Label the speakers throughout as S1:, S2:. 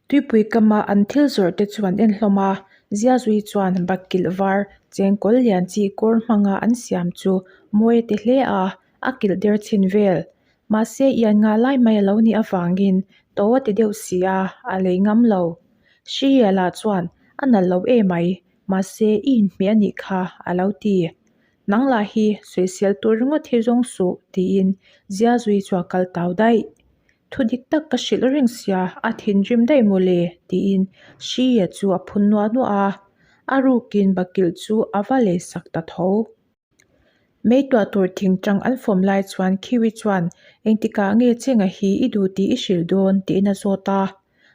S1: Tuipui kama an thil zawrh te chu an en hlawm a, Ziazui chuan bakkilh var chengkawl lian chi kawr hmanga an siam chu mawi a ti hle a, a kilh der chhin vel. Mahse ian nga lai mai a lo nih avangin to a ti deuh si a, a lei ngam lo. Hriya lah chuan a nalh lo emai, mahse i inhmeh a nih kha a lo ti. Nang lah hi sawisel tur ringawt hi zawng suh tiin Ziazui chu a kal tau daih. Thu dik tak ka hrilh reng sia, a thinrim daih mawle tiin Hriya chu a phun nuah nuah a, a rukin bakilh chu a va leisak ta tho. Mei tuah tur thingtang an fawm lai chuan Khiwi chuan engtikah nge Chenga hi i duh tih i hrilh dawn tiin a zawt a.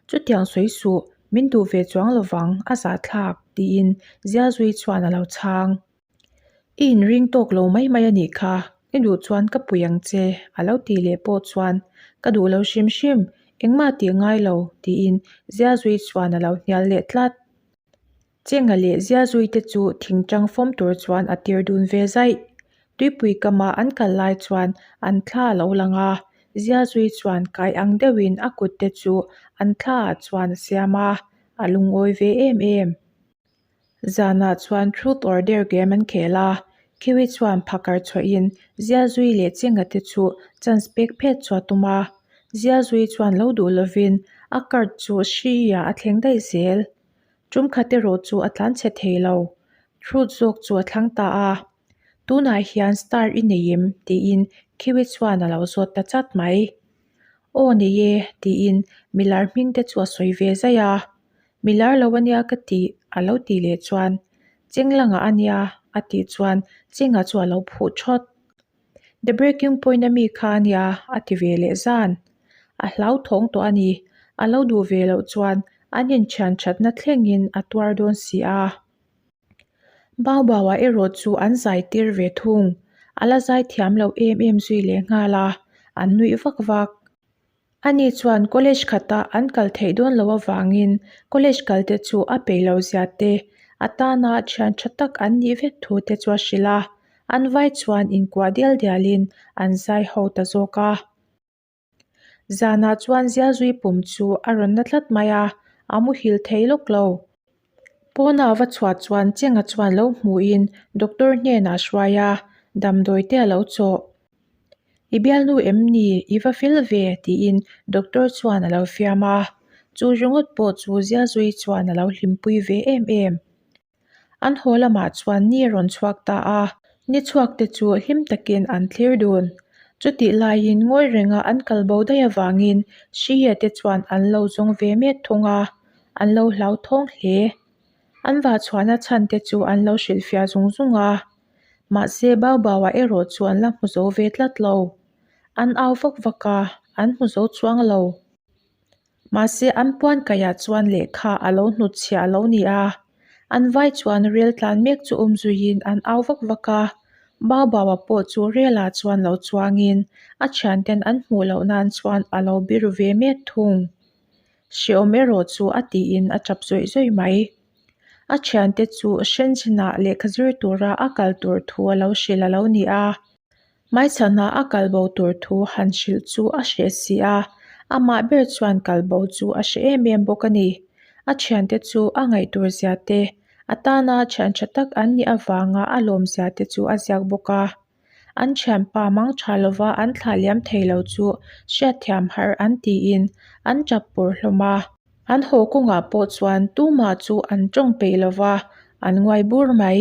S1: Chutiang sawi suh, min duh ve chuang lovang, a zahthlak tiin Zialzui chuan a lo chhang. I inring tawk lo mai mai a nih kha, i duh chuan ka pui ang che a lo tih leh pawh chuan ka duh lo hrim hrim, engmah tih ngai lo tiin Zialzui chuan a lo hnial leh tlat. Chenga leh Ziazuite chu thingtang fawm tur chuan a tir dun ve zaih. Tuipui kama an kal lai chuan an thla a lo lang a, Ziazui chuan kai ang deuhin a kut te chu an thla ah chuan a siam a, a lungawi ve em em. Zanah chuan Truth or Dare game an khel a, Kiwi chuan phakar chhuahin Ziazui leh Chenga te chu chance pek phet chu a tum a, Ziazui chuan lo duh lovin a card chu Hri-ah a thleng daih zel. Tum khat erawh chu a tlan chhe thei lo. Truth zawk chu a thlang ta a. Tunah hian star i nei em? tiin Kiwi chuan a lo zawt ta chat mai. Aw nei e, tiin milar hming te chu a sawi ve zaih a. Milar lo ania ka tih a lo tih leh chuan Chenglangah ania a tih chuan Chenga chu a lo phuh thawt. The Breaking Point a mi kha a nia a ti ve leh zan. A hlauthawng tawh a ni. A lo duh ve loh chuan an inthian thatna thlengin a tuar dawn si a. Bau Bau-a erawh chu an zai tir ve thung. A la zai thiam lo em em zui leh nghal a, an nuih vak vak. Ani chuan college khata an kal theih dawn loh avangin college kal te chu a peih loh zia te, a tana thian tha tak an nih vek thu te chu a hrilh a, an vai chuan inkuah dial dialin an zai ho ta zawk a. Zanah chuan Zialzui pum chu a rawn na tlat mai a, a muhil thei lawk lo. Pawnah va chhuah chuan Chenga chuan lo hmuhin doctor hnenah a hruai a, damdawi te a lo chawh. I bialnu em ni? I va fel ve? tiin doctor chuan a lo fiam a, chu ringawt pawh chu Zialzui chuan a lo hlimpui ve em em. An haw lamah chuan ni a rawn chhuak ta a, ni chhuak te chu hlim takin an thlir dun. Chutih laiin ngawi renga an kal bo daih avangin Hriya te chuan an lo zawng ve mek thung a, an lo hlauthawng hle. An vahchhuahna chhan te chu an lo hrilhfiah zung zung a. Mahse Bau Bau-a erawh chu an la hmu zo ve tlat lo. An au vak vak a, an hmu zo chuang lo. Mahse an puan kaihah chuan lehkha a lo hnutchhiah a lo ni a. An vai chuan rel tlan mek chu awm zuiin an au vak vak a. Bau Bau-a pawh chu relah chuan lo chuangin a thianten an hmuh loh nan chuan a lo biru ve mek thung. Hreawm erawh chu a tiin a tap zawih zawih mai. A thiante chu Shenzhen-ah lehkha zir tura a kal tur thu a lo hrilh a lo ni a. Hmaichhanah a kal bo tur thu han hrilh chu a hreh si a, amah ber chuan kal bo chu a hre em em bawk a ni. A thiante chu a ngaihtur zia te, a tana thian tha tak an nih avanga a lawm zia te chu a ziak bawk a. An thianpa mang tha lova an thlah liam thei lo chu hriatthiam har an tiin an tap pawr hlawm a. An haw kawngah pawh chuan tumah chu an tawng peih lova, an nguai bur mai.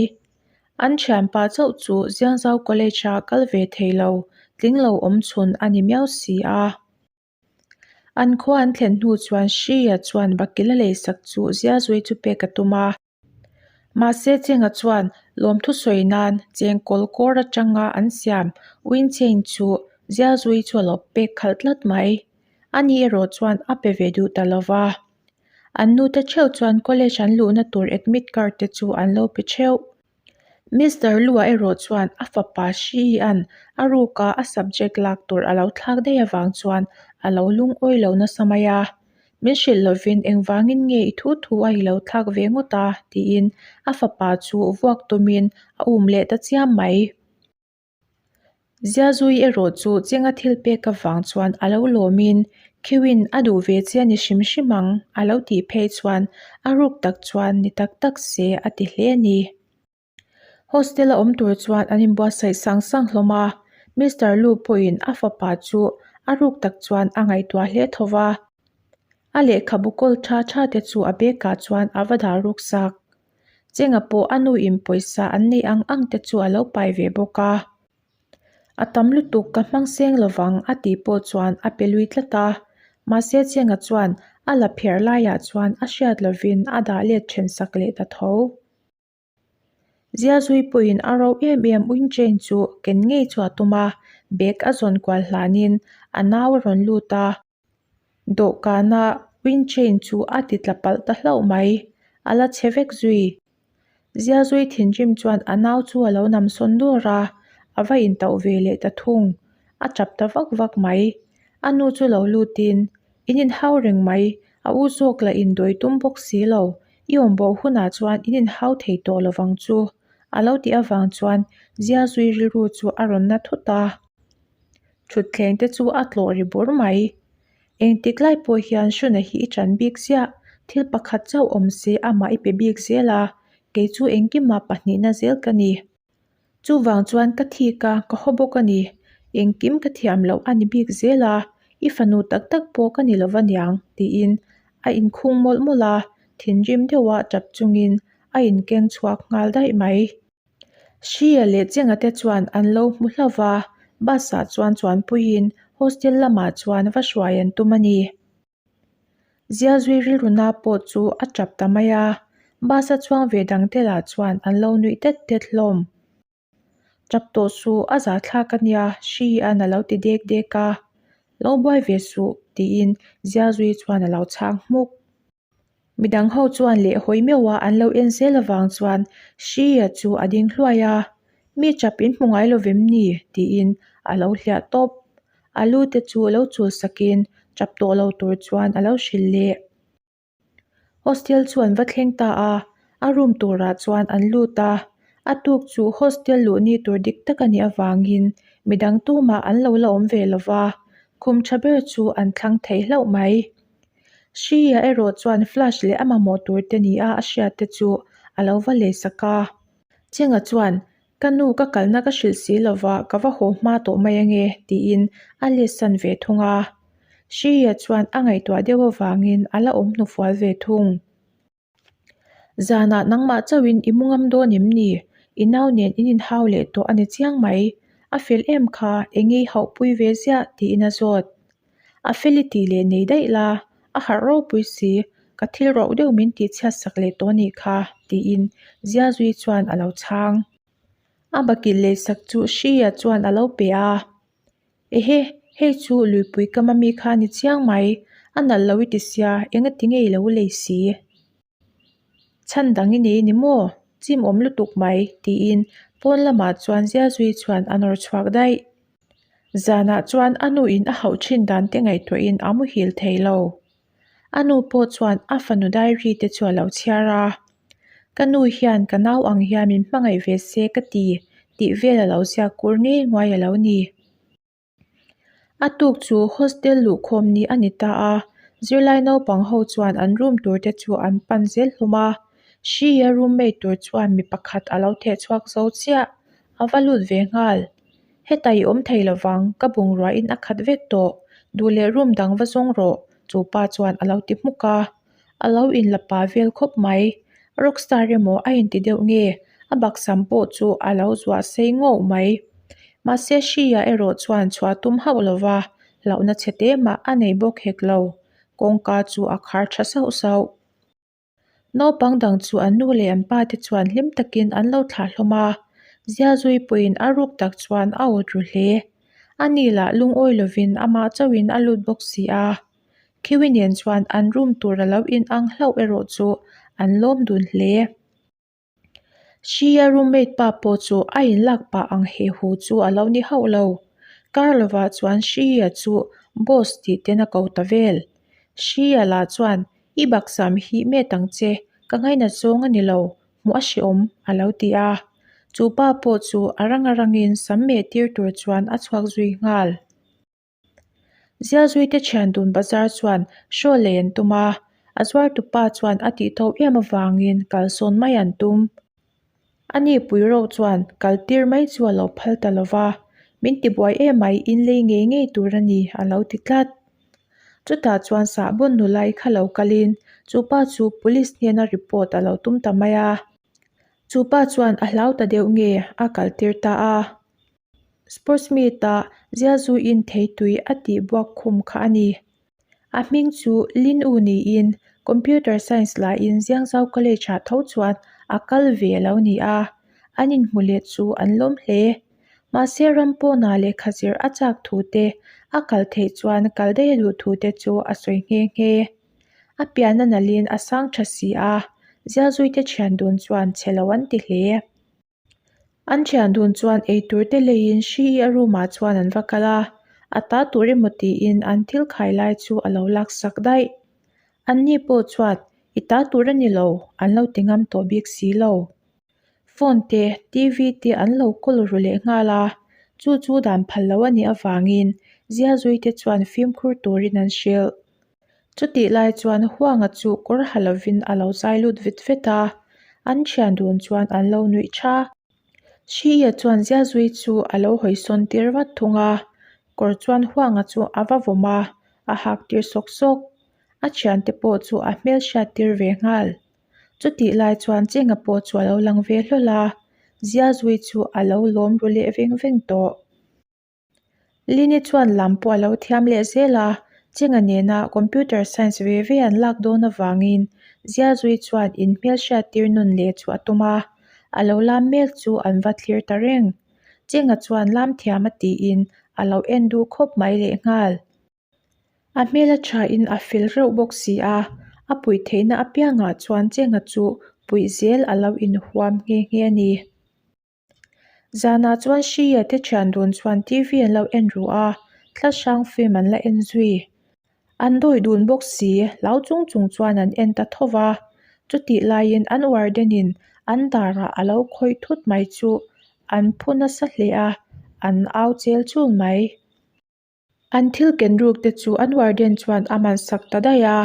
S1: An thianpa chauh chu Ziangzau College-a kal ve thei lo, tling lo awm chhun a ni miau si a. An khua an thlen hnu chuan Hriya chuan bakil a leisak chu Ziazui chu pek a tum a. Mahse Chenga chuan lawmthu sawi nan chengkawl kawr atanga an siam winchain chu Zialzui chu a lo pek khalh tlat mai. Ani erawh chuan a pe ve duh ta lova. An nute theuh chuan college an luhna tur admit card te chu an lo pe theuh. Mister Lua erawh chuan a fapa Hri-a'n a ruka a subject lak tur a lo thlak daih avang chuan a lo lungawi lo nasa mai a. Min hrilh lovin engvangin nge i thu thu a i lo thlak ve ngawt a? tiin a fapa chu vuak tumin a um leh ta chiam mai. Ziazui erawh chu Chenga thil pek avang chuan a lo lawmin. Khiwin a duh ve che a ni hrim hrim ang a lo tih phei chuan a ruk tak chuan ni tak tak se a ti hle a ni. Hostel a awm tur chuan an inbuatsaih sang sang hlawm a, Mister Lu pawhin a fapa chu a ruk tak chuan a ngaihtuah hle tho va. A lehkhabu kawl tha tha te chu a bag ah chuan a va dah ruk sak. Chenga pawh a nu in pawisa an neih ang ang te chu a lo pai ve bawk a. A tam lutuk ka hmang seng lovang a tih pawh chuan a pe lui tlat a, mahse Chenga chuan a la pherh laiah chuan a hriat lovin a dah let then sak leh ta tho. Ziazui pawhin a ro em em Uinchain chu ken ngei chu a tum a, bag a zawn kual hlanin a nau a rawn lut a. Dawhkana Uinchain chu a ti tla palh ta hlauh mai, a la chhe vek zui. Ziazui thinrim chuan a nau chu a lo nam sawn dawr a, a va intauh ve leh ta thung. A tap ta vak vak mai. A nu chu lo lutin, In inhau reng mai, a u zawk lah indawi tum bawk si lo, I awm bo hunah chuan in inhau thei tawh lovang chu, a lo tih avang chuan Ziazui rilru chu a rawn na thut a. Thutthleng te chu a tlawh ri bur mai. Engtik lai pawh hian Hruna hi i ṭan bik ziah, thil pakhat chauh awm se amah i pe bik zel a, kei chu engkimah pahnihna zel ka ni. Chuvang chuan ka thik a, ka haw bawk a ni. Engkim ka thiam loh a ni bik zel a, i fanu tak tak pawh ka ni lova niang, tiin a inkhung mawlh mawlh a, thinrim deuha tap chungin a inkeng chhuak nghal daih mai. Hria leh Chenga te chuan an lo hmu hlauh va, bus ah chuan chuanpuiin hostel lamah chuan va hruai an tum a ni. Ziazui rilruna pawh chu a tap ta mai a, bus a chuang ve dang te lah chuan an lo nuih tet tet hlawm. Tap tawh suh a zahthlak a nia, Hria'n a lo ti dek dek a, Lo buai ve suh tiin Ziazui chuan a lo chhang hmuk. Midang ho chuan leh hawi meuh a an lo en zel avang chuan Hria chu a ding hluai a, Mi chap in hmu ngai lo vem ni? tiin a lo hliah tawp. A lu te chu lo chul sakin chap tawh lo tur chuan a lo hrilh leh. Hostel chu an va thleng ta a, a room turah chuan an lut a, a tuk chu hostel luh ni tur dik tak a nih avangin midang tumah an lo la awm ve lo va, khum tha ber chu an thlang thei hlauh mai. Hria erawh chuan flash leh a mamawh tur te nia a hriat te chu a lo va lei sak a. Chenga chuan, Ka nu ka kalna ka hrilh si lova ka va haw hma tawh mai ange tiin a let san ve thung a. Hria chuan a ngaihtuah deuh avangin a la awm hnufual ve thung. Zanah nangmah chauhin i mu ngam dawn em ni? I nau nen in inhau leh tawh a ni chiang mai. A fel em kha, eng i hauhpui ve ziah tiin a zawt. A fel i tih leh nei daih la, a harh ropui si, ka thil roh deuh min tih chhiat sak leh tawh nih kha, tiin Ziazui chuan a lo chhang. A bakilh leh sak chu Hria chuan a lo pe a. Ehe, hei chu luipui kam ami kha a ni chiang mai, a nalh lo i ti sia, engati nge i lo lei si? Chhan dang i nei ni maw? Chim awm lutuk mai, tiin pawn lamah chuan Ziazui chuan a nawr chhuak daih. Zanah chuan a nuin a hauh thin dan te ngaihtuahin a muhil thei lo. A nu pawh chuan a fanu diary te chu a lo chhiar a, Ka nu hian ka nau ang hian min hmangaih ve se ka ti, tih vel a lo ziak kur ngei nguai a lo ni. A tuk chu hostel luhkhawm ni a ni ta a, zirlai naupang ho chuan an room tur te chu an pan zel hlawm a. Hria roommate tur chuan mi pakhat a lo theh chhuak zo chiah, a va lut ve nghal. Heta i awm thei lovang, ka bungruahin a khat vek tawh, duh leh room dang va zawng rawh, chu pa chuan a lo ti hmuk a. A lo inla pa vel khawp mai. Rockstar emaw a inti deuh nge, a baksam pawh chu a lo zuah sei ngawh mai. Mahse Hria erawh chuan chhuah tum hauh lova, hlauhna chhe te mah a nei bawk hek lo. Kawngka chu a khar tha sauh sauh. Naupang dang chu an nu leh an pa te chuan hlim takin an lo thlah hlawm a, Ziazui pawhin a ruk tak chuan a awt ru hle. Ani lah lungawi lovin amah chauhin a lut bawk si a. Khiwi nen chuan an room tur a lo inang hlauh erawh chu an lawm dun hle. Hria roommate pa pawh chu a inlak pah ang he hu chu a lo ni hauh lo. Kar lovah chuan Hria chu boss tih ten a ko ta vel. Hria lah chuan i baksam hi met ang che, ka ngainat zawng a ni lo, hmuh a hrehawm a lo ti a. Chu pa pawh chu a rang a rangin sam meh tir tur chuan a chhuak zui nghal. Zialzuite thian dun bazar chuan hrawl lei an tum a, a zuartupa chuan a tih tho em avangin kalsawn mai an tum. A ni pui ro chuan kal tir mai chu a lo phal ta lo va, Min ti buai emai, in lei ngei ngei tur a ni, a lo ti tlat. Chutah chuan sahbawn nulai kha lo kalin chu pa chu police hnena report a lo tum ta mai a. Chu pa chuan a hlau ta deuh nge a kal tir ta a. Sports meet-ah Zialzuiin theitui a tih buak khum kha a ni. A hming chu Lin U niin Computer Science laiin Ziangzau College-ah tho chuan a kal ve a lo ni a, an inhmu leh chu an lawm hle. Mahse ram pawnah lehkha zir a chak thu te, a kal theih chuan kal daih a duh thu te chu a sawi nghe nghe. A pian a nalhin a sang tha si a, Zialzuite thian dun chuan chhe lo an ti hle. An thian dun chuan eitur te leiin hri a room ah chuan an va kal a, a ta tur emaw tiin an thil khai lai chu a lo lak sak daih. An ni pawh chuan i ta tur a ni lo an lo ti ngam tawh bik si lo. Phone te, TV te an lo kawl ru leh nghal a, chu chu dan phal lo a nih avangin Ziazui te chuan fimkhur turin an hrilh. Chutih lai chuan Huanga chu kawr ha lovin a lo zai lut vet vet a, an thian dun chuan an lo nuih tha. Hriia chuan Ziazui chu a lo hawi sawn tir vat thung a, kawr chuan Huanga chu a va vawm a, a hak tir sawk sawk. A thiante pawh chu a hmel hriat tir ve nghal. Chutih lai chuan Chenga pawh chu a lo lang ve hlawl a, Ziazui chu a lo lawm ru leh veng veng tawh. Lini chuan lam pawh a lo thiam leh zel a, Chenga nena computer science ve ve an lak dawn avangin Ziazui chuan in hmelhriat tir nun leh chu a tum a, a lo lam mek chu an va thlir ta reng. Chenga chuan lam thiam a tiin a lo en duh khawp mai lehnghal. A hmel a thain a fel reuh bawk si a, a puih theihna apiangah chuan Chenga chu puih zel a lo inhuam nghe nghe a ni. Zanah chuan Hriya te thian dun chuan TV an lo en ruh a, thla hrang film an la en zui. An dawi dun bawk si, hlau chung chung chuan an en ta tho va. Chutih laiin an warden-in an darah a lo khawih thut mai chu an phu nasa hle a, an au chel chul mai. An thil ken ruk te chu an warden chuan a man sak ta daih a,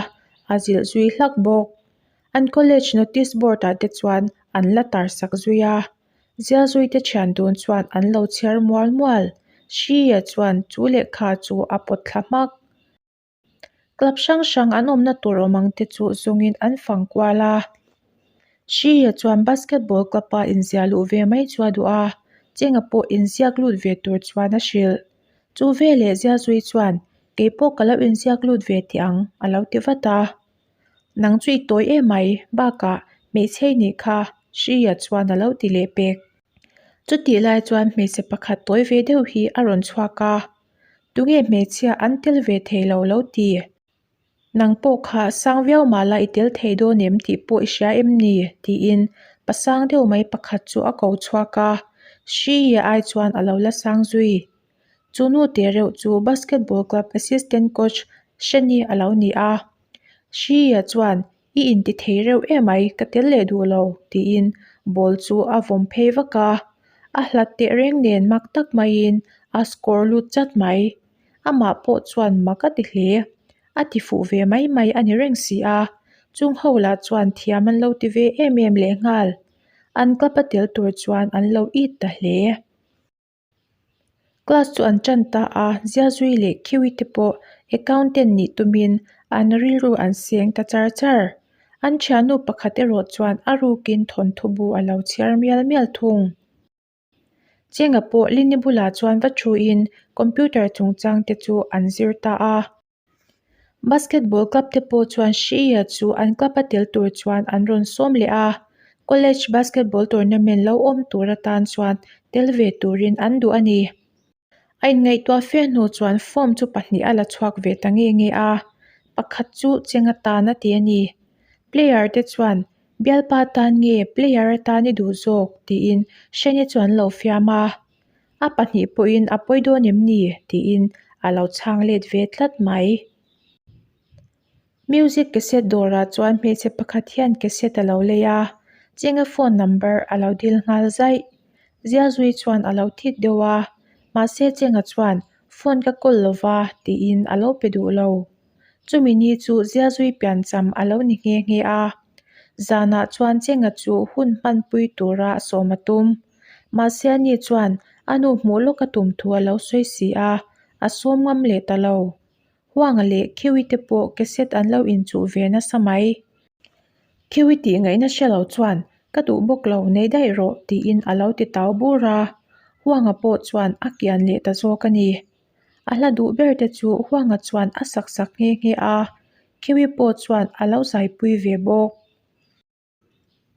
S1: a zilh zui hlak bawk. An college notice board ah te chuan an la tar sak zui a, Zialzui te thian dun chuan an lo chhiar mual mual. Hriia chuan chu lehkha chu a pawt thla hmak. Club hrang hrang an awmna tur awm ang te chu zawngin an fang kual a. Hriia chuan basketball club a inziah luh ve mai chu a duh a, Chenga pawh inziak lut ve tur chuan a hrilh. Chu veleh Ziazui chuan, Kei pawh ka lo inziak lut ve teh ang, a lo ti vat a. Nang chu i tawi emai, bakah hmeichhe i nih kha, Hriia chuan a lo ti leh pek. Chutih lai chuan hmeichhe pakhat tawi ve deuh hi a rawn chhuak a, Tunge hmeichhia an tel ve thei lo lo ti? Nang pawh kha sang viau mah la i tel thei dawn em tih pawh i hria em ni? tiin pasang deuh mai pakhat chu a ko chhuak a, Hriia ai chuan a lo la sang zui. Chu nu teh reuh chu basketball club assistant coach Shani a lo ni a. Hriia chuan I inti thei reuh emai, ka tel leh duh lo, tiin ball chu a vawm phei vak a. A hlat teh reng nen mak tak maiin a score lut chat mai. Amah pawh chuan mak a ti hle. A ti fuh ve mai mai a ni reng si a. Chung ho lah chuan thiam an lo ti ve em em lehnghal. An club a tel tur chuan an lo it ta hle. Class chu an tan ta a, Ziazui leh Kiwi te pawh accountant nih tumin an rilru an seng ta char char. An thiannu pakhat erawh chuan a rukin thawnthu bu a lo chhiar mial mial thung. Chenga pawh Lini bulah chuan va thuin computer chungchang te chu an zir ta a. Basketball club te pawh chuan Hriia chu an club a tel tur chuan an rawn sawm leh a, college basketball tournament lo awm tur atan chuan tel ve turin an duh a ni. A inngaihtuah fe hnu chuan form chu pahnih a la chhuak ve ta nge nge a, pakhat chu cheng atan a ti a ni. Player te chuan bialpa tan nge player atan i duh zawk tiin Hreni chu an lo fiam a. A pahnih pawhin a pawi dawn em ni? tiin a lo chhang let ve tlat mai. Music cassette dawrah chuan hmeichhe pakhat hian cassette a lo lei a, Chenga phone number a lo dil nghal zaih. Zialzui chuan a lo thik deuh a, mahse Chenga chuan Phone ka kawl lo va tiin a lo pe duh lo. Chumi ni chu Ziazui piancham a lo ni nghe nghe a. Zanah chuan Chenga chu hun hmanpui tura sawm a tum. Mahse ani chuan a nu hmuh lawk a tum thu a lo sawi si a, a sawm ngam leh ta lo. Huanga leh Khiwi te pawh cassette an lo inchuh ve nasa mai. Khiwi tih ngaihna hre lo chuan ka duh bawk lo nei daih rawh tiin a lo ti tau bur a, Huanga pawh chuan a kian leh ta zawk a ni. A hla duh ber te chu Huanga chuan a sak sak nghe nghe a, Khiwi pawh chuan a lo zaipui ve bawk.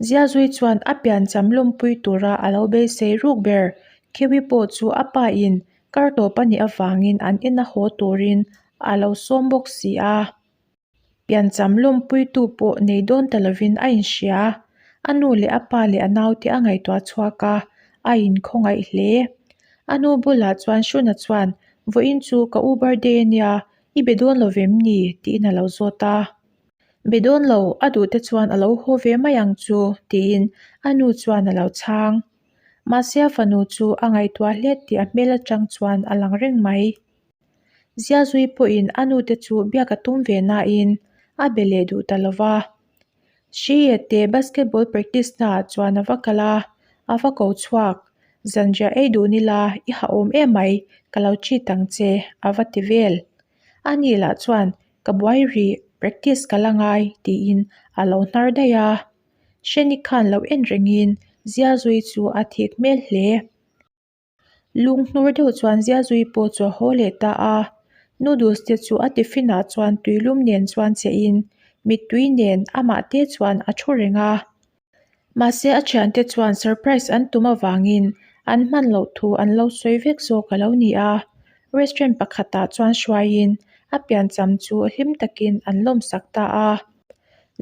S1: Ziazui chuan a piancham lawmpui tura a lo beisei ruk ber. Khiwi pawh chu a pa in kar tawp a nih avangin an ina haw turin a lo sawm bawk si a. Piancham lawmpuitu pawh nei dawn ta lovin a inhria. A nu leh a pa leh a naute a ngaihtuah chhuak a, a inkhawngaih hle. A nu bulah chuan Hruna chuan, Vawiin chu ka u birthday a nia, i be dawn lo vem ni? tiin a lo zawt a. Be dawn lo, a duh te chuan a lo haw ve mai ang chu, tiin a nu chuan a lo chhang. Mahse a fanu chu a ngaihtuah hle tih a hmel atang chuan a lang reng mai. Ziazui pawhin a nu te chu biak a tum ve nain a be leh duh ta lo va. Hriye te basketball practice naah chuan a va kal a, a va ko chhuak. Zanriah ei duh nila i ha awm emai, ka lo treat ang che, a va ti vel. Ani lah chuan Ka buai rih, practice ka la ngai tiin a lo hnar daih a. Hreni khan lo en rengin Ziazui chu a thik hmel hle. Lunghnur deuh chuan Ziazui pawh chu a haw leh ta a. Noodles te chu a tiffin ah chuan tuilum nen chuan che in mittui nen amah te chuan a thu reng a. Mahse a thiante chuan surprise an tum avangin an hman loh thu an lo sawi vek zawk a lo ni a, restaurant pakhatah chuan hruaiin a piancham chu hlim takin an lawmsak ta a,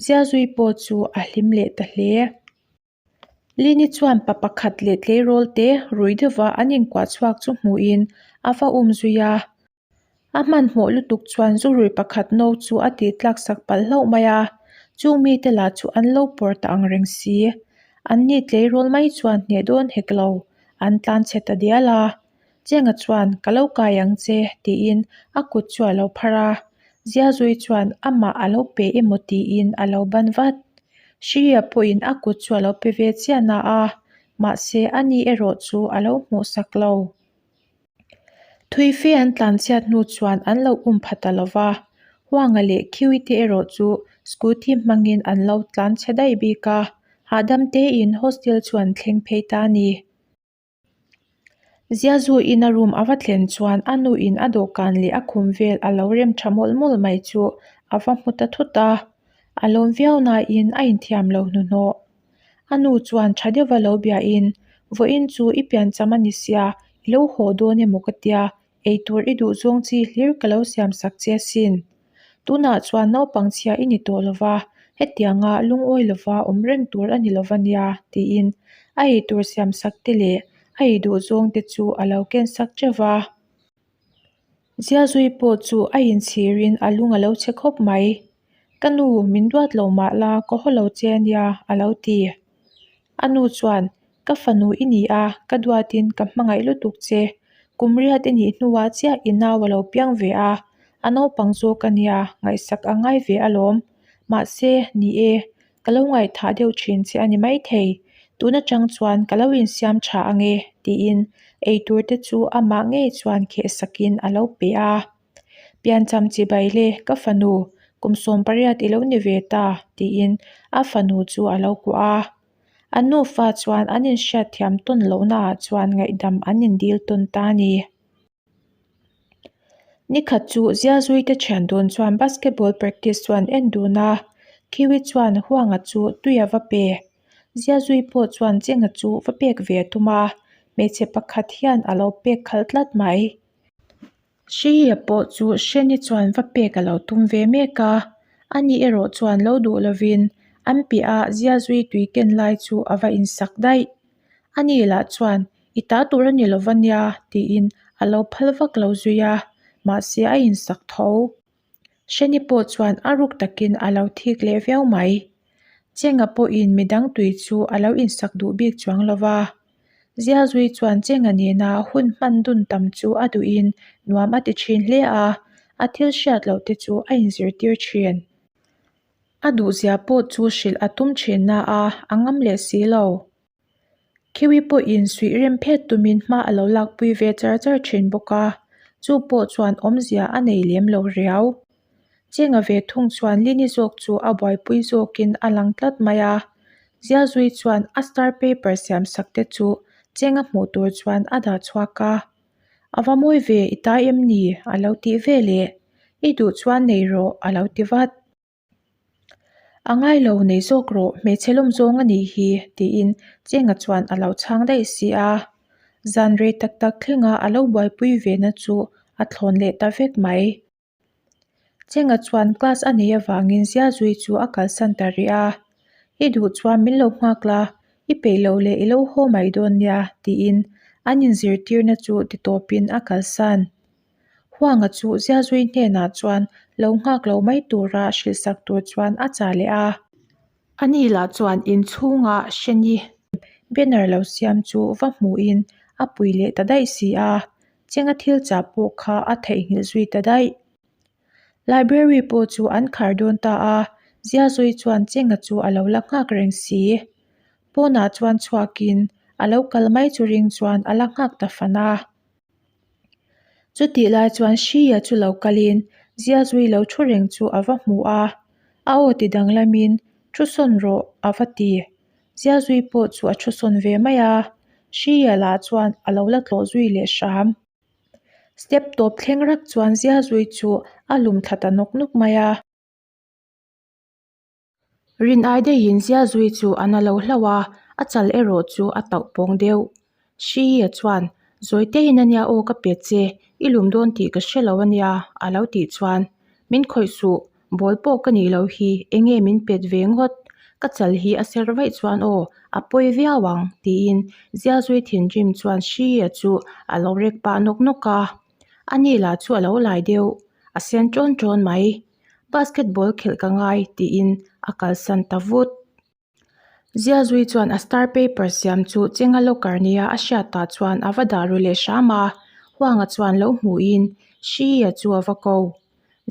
S1: Ziazui pawh chu a hlim leh ta hle. Lini chuan pa pakhat leh tleirawl te rui deuhva an inkuah chhuak chu hmuhin a va um zui a. A hmanhmawh lutuk chuan zurui pakhat no chu a tih tlak sak palh hlauh mai a, chung mite lah chu an lo pawr ta ang reng si. An ni tleirawl mai chuan hneh dawn hek lo, an tlan chhe ta dial a. Chenga chuan, Ka lo kai ang che, tiin a kut chu a lo phar a. Ziazui chuan amah a lo pe emaw tiin a lo ban vat. Hria pawhin a kut chu a lo pe ve chiah na a, mahse ani erawh chu a lo hmuhsak lo. Thuife an tlanchhiat hnu chuan an lo um pha ta lo va, Huanga leh Khiwi te erawh chu scooty hmangin an lo tlan chhe daih bik a, hahdam tein hostel chu an thleng phei ta a ni. Ziazuin a room a va thlen chuan a nuin a dawhkan leh a khum vel a lo rem tha mawlh mawlh mai chu a va hmu ta thut a, a lawm viau nain a inthiam lo hnuhnawh. A nu chuan tha deuha lo biain, Vawiin chu i piancham a ni sia, i lo haw dawn emaw ka tia, eitur i duh zawng chi hlir ka lo siam sak che asin. Tunah chuan naupang chhia i ni tawh lova, hetianga lungawi lova awm reng tur a ni lova nia, tiin a eitur siam sak te leh a ei duh zawng te chu a lo ken sak teuh va. Ziazui pawh chu a inchhirin a lung a lo chhe khawp mai. Ka nu, min duat lo mah la, ka haw lo che a nia, a lo ti. A nu chuan, Ka fanu i ni a, ka duatin ka hmangaih lutuk che. Kum riat i nih hnuah chiah i nau a lo piang ve a, a naupang zawk a nia, ngaihsak a ngai ve alawm. Mahse, ni e, Ka lo ngaihthah deuh thin che a ni maithei. Tun atang chuan ka lo insiam tha ange, tiin eitur te chu amah ngei chuan kheh sakin a lo pe a. Piancham chibai le, ka fanu, kum 18 i lo ni ve ta, tiin a fanu chu a lo kuah a. An nufa chuan an inhriatthiam tawn lohnaah chuan ngaihdam an indil tawn ta a ni. Nikhat chu Ziazuite thian dawn chuan basketball practice chuan en dun a, Khiwi chuan Huanga chu tui a va pe. Ziazui pawh chuan Chenga chu va pek ve a tum a, hmeichhe pakhat hian a lo pek khalh tlat mai. Hriia pawh chu Hreni chuan va pek a lo tum ve mek a, ani erawh chuan lo duh lovin an piah a Ziazui tui ken lai chu a va insak daih. Ani lah chuan I ta tur a ni lo va nia tiin a lo phal vak lo zui a, mahse a insak tho. Hreni pawh chuan a ruk takin a lo thik leh viau mai. Chenga pawhin midang tui chu a lo insak duh bik chuang lo va. Zialzui chuan Chenga nena hun hman dun tam chu a duhin nuam a ti thin hle a, a thil hriat loh te chu a inzirtir thin. A duhzia pawh chu hrilh a tum thin na a, a ngam leh si lo. Khiwi pawhin suih rem phet tumin hma a lo lakpui ve char char thin bawk a, chu pawh chuan awmzia a nei lem lo riau. Chenga ve thung chuan Lini zawk chu a buaipui zawkin a lang tlat mai a, Zialzui chuan a star paper siam sak te chu Chenga hmuh tur chuan a dah chhuak a. A va mawi ve i tai em ni? a lo tih ve leh. I duh chuan nei rawh a lo ti vat. A ngai lo nei zawk rawh hmeichhe lawm zawng a nih hi tiin Chenga chuan a lo chhang daih si a. Zan rei tak tak thlenga a lo buaipui ve na chu a thlawn leh ta vek mai. Chenga chuan class a neih avangin Ziazui chu a kalsan ta rih a, I duh chuan min lo nghak la, i peih loh leh i lo haw mai dawn nia tiin an inzirtirna chu ti tawpin a kalsan. Huanga chu Ziazui hnenah chuan lo nghak lo mai tura hrilhsak tur chuan a chah leh a. Ani lah chuan inchhungah hreni banner lo siam chu va hmuhin a pui leh ta daih si a, Chenga thil chah pawh kha a theihnghilh zui ta daih. Library pawh chu an khar dawn ta a, Ziazui chuan Chenga chu a lo la nghak reng si. Pawnah chuan chhuakin a lo kal mai chu ring chuan a la nghak ta fan a. Chutih lai chuan Hria chu lo kalin Ziazui lo thu reng chu a va hmu a, a aw ti danglamin thu sawn rawh a va ti. Ziazui pawh chu a thu sawn ve mai a, Hria lah chuan a lo la tlawh zui leh hram. Step tawp thleng rak chuan Ziazui chu a lum thla ta nawk nawk mai a. Rin ai daihin Ziazui chu a na lo hlauh a, a chal erawh chu a tauh pawng deuh. Hriia chuan, Zawiteiin ania aw ka pe che, i lum dawn tih ka hre lo ania, a lo tih chuan, Min khawih suh, bawl pawh ka nih loh hi, enge min pet ve ngawt? Ka chal hi a ser vaih chuan aw, a pawi viau ang, tiin Ziazui thinrim chuan Hriia chu a lo rek pah nawk nawk a. Ani lah chu a lo lai deuh, a sen ṭawn ṭawn mai. Basketball khelh ka ngai tiin a kalsan ta vut. Ziazui chuan a star paper siam chu Chenga locker nia a hriatah chuan a va dah ru leh hram a, Huanga chuan lo hmuhin Hriia chu a va ko.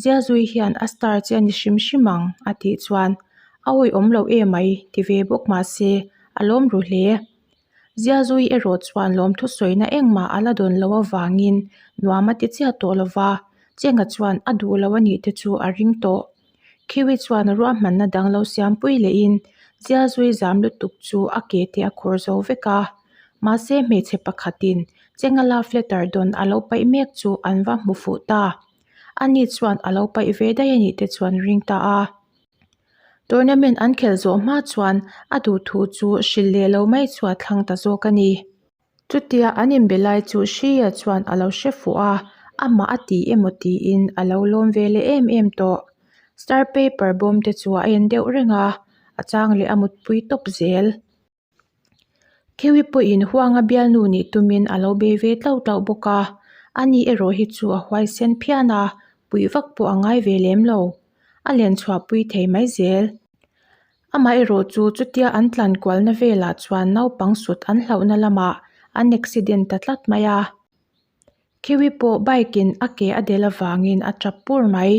S1: Ziazui hian a star che a ni hrim hrim ang a tih chuan a awihawm lo emai ti ve bawk mahse a lawm ru hle. Ziazui erawh chuan lawmthu sawina engmah a la dawn loh avangin nuam a ti chiah tawh lo va, Chenga chuan a duh lo a nih te chu a ring tawh. Khiwi chuan ruahmanna dang lo siampui lehin Ziazui zam lutuk chu a ke te a khawr zo vek a. Mahse hmeichhe pakhatin Chenga love letter dawn a lo paih mek chu an va hmu fuh ta. Ani chuan a lo paih ve daih a nih te chuan ring ta a. Tournament an khelh zawh hma chuan a duhthu chu hrilh leh lo mai chu a thlang ta zawk a ni. Chutia an inbe lai chu Hria chuan a lo hre fuh a, amah a ti emaw tiin a lo lawm ve leh em em tawh. Star paper bawm te chu a en deuh reng a, a chang leh a mutpui tawp zel. Khiwi pawhin huanga bialnu nih tumin a lo bei ve tlauh tlauh bawk a, ani erawh hi chu a huaisen phian a, puih vak pawh a ngai ve lem lo. A len chhuahpui thei mai zel. Amaherawh chu chutia an tlan kualna velah chuan naupang sut an hlauhna lamah an accident ta tlat mai a. Khiwi pawh bike in a ke a del avangin a tap pur mai.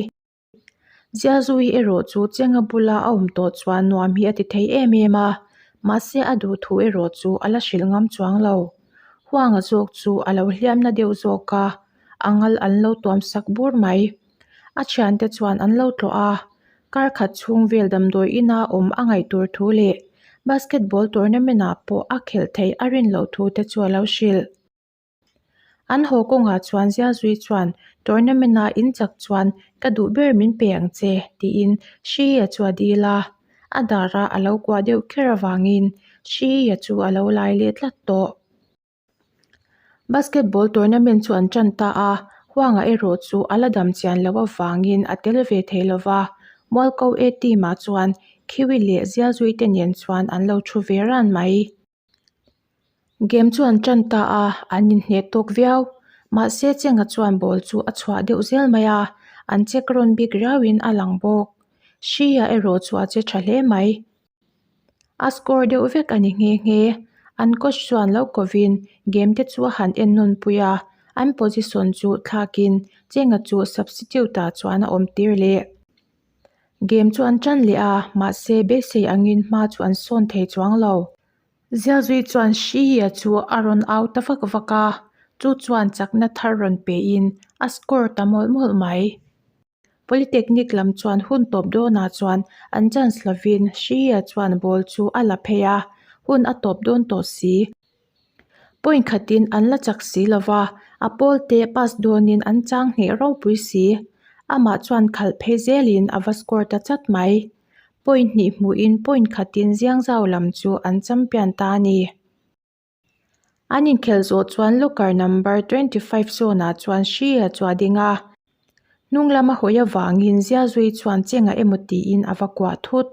S1: Ziazui erawh chu Chenga bula a awm tawh chuan nuam hi a ti thei em em a, mahse a duh thu erawh chu a la hrilh ngam chuang lo. Huanga zawk chu a lo hliam na deuh zawk a, a ngal an lo tuam sak bur mai. A thiante chuan an lo tlawh a, kar khat chhung vel damdawi ina awm a ngaih tur thu leh basketball tournament ah pawh a khelh theih a rin loh thu te chu a lo hrilh. An haw kawngah chuan Ziazui chuan tournament-a in chak chuan ka duh ber min pe ang che tiin Hriia chu a dil a, a dara a lo kuah deuh kher avangin Hriia chu a lo lai leh tlat tawh. Basketball tournament chu an tan ta a, Huanga erawh chu a la dam chian loh avangin a tel ve thei lo va, Mualko A team-ah chuan Khiwi leh Ziazui te nen chuan an lo thu ve ran mai. Game chu an tan ta a, an inhneh tawk viau. Mahse Chenga chuan ball chu a chhuah deuh zel mai a, an check rawn bik riauin a lang bawk. Hria erawh chu a che tha hle mai. A score deuh vek a ni nghe nghe. An coach chuan lo kovin game te chu a han en nawn pui a, an position chu thlakin Chenga chu substitute ah chuan a awm tir leh. Game chu an tan leh a, mahse beisei angin hma chu an sawn thei chuang lo. Zialzui chuan Shia chu a rawn au ta vak vak a, chu chuan chakna thar rawn pein a score ta mawlh mawlh mai. Polytechnic lam chuan hun tawp dawnah chuan an chance lovin Shia chuan ball chu a la phei a, hun a tawp dawn tawh si. Point khatin an la chak si lova, a pawl te pass dawnin an chang hneh ropui si. Amah chuan khalh phei zelin a va score ta chat mai. Point hnih hmuhin point khatin Ziangzau lam chu an champion ta a ni. An inkhelh zawh chuan locker number 25 zawnah chuan Shia chu a ding a. Hnung lama hawi avangin Ziazui chuan chenga emaw tiin a va kuah thut.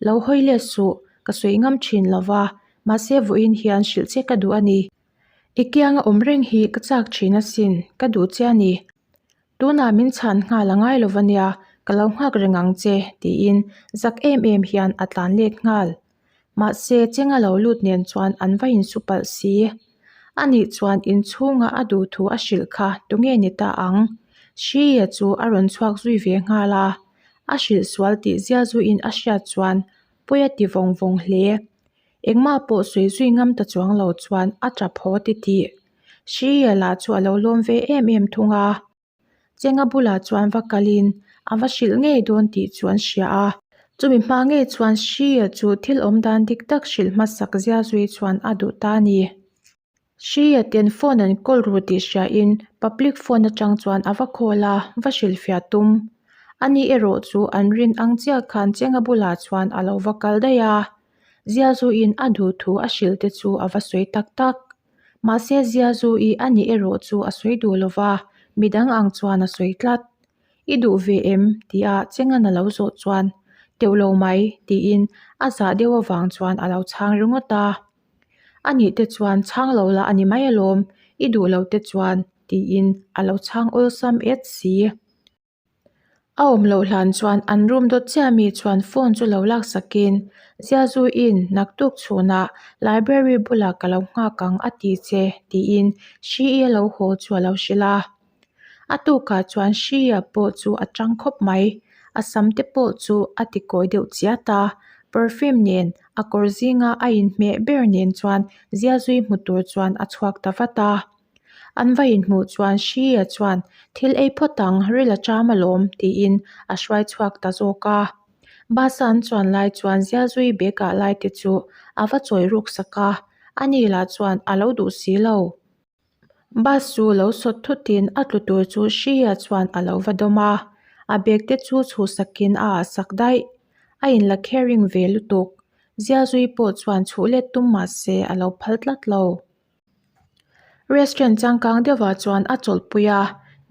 S1: Lo hawi let suh, ka sawi ngam thin lo va, mahse vawiin hian hrilh che ka duh a ni. I kianga awm reng hi ka chak thin asin, ka duh che a ni. Tunah min chhan nghal a ngai lo va nia, ka lo nghak reng ang che, tiin zak em em hian a tlan let nghal. Mahse, chenga lo lut nen chuan an va insu palh si. Anih chuan inchhunga a duh thu a hrilh kha tunge ni ta ang? Hriia chu a rawn chhuak zui ve nghal a, a hrilh sual tih zia zuiin a hriat chuan pawi a ti vawng vawng hle. Engmah pawh sawi zui ngam ta chuang lo chuan a tap haw ti tih. Hriia lah chu a lo lawm ve em em thung a. Chenga bulah chuan va kalin a va hrilh ngei dawn tih chu an hria a. Chumi hma ngei chuan Shia chu thil awm dan dik tak hrilh hmasak zia zui chuan a duh ta a ni. Shia ten phone an call ru tih hriain public phone atang chuan a va call a, va hrilhfiah tum. Ani erawh chu an rin ang chiah khan Chenga bulah chuan a lo va kal daih a. Zia zuiin a duh thu a hrilh te chu a va sawi tak tak. Mahse Ziazu-i a nih erawh chu a sawi duh lo va, midang ang chuan a sawi tlat. I duh ve em? tia Chengan a lo zawh chuan, Teuh lo mai, tiin a zah deuh avang chuan a lo chhang ringawt a. A nih te chuan chhang lo la a ni mai alawm, i duh lo te chuan, tiin a lo chhang awlsam et si. A awm loh hlan chuan an room dawt chiah mi chuan phone chu lo lak sakin Ziazuiin naktuk chhunah library bulah ka lo nghak ang a ti che tiin Hri-i lo haw chu a lo hrilh a. A tukah chuan Hri-a pawh chu a tang khawp mai, a sam te pawh chu a ti kawi deuh chiat a, perfume nen a kawr zinga a inhmeh ber nen chuan Ziazui hmu tur chuan a chhuak ta vat a. An va inhmuh chuan Shia chuan thil ei phawt ang, ril a ṭam alawm tiin a hruai chhuak ta zawk a. Bus a an chuan lai chuan Zialzui bag ah lai te chu a va chawi ruk sak a, ani lah chuan a lo duh si lo. Bus chu lo sawt thutin a tlu tur chu Shia chuan a lo va dawm a, a bag te chu chhuhsakin a ah sak daih. A inla caring ve lutuk. Zialzui pawh chuan chhuh let tum mah se a lo phal tlat lo. Restaurant changkang deuhah chuan a chawlhpui a,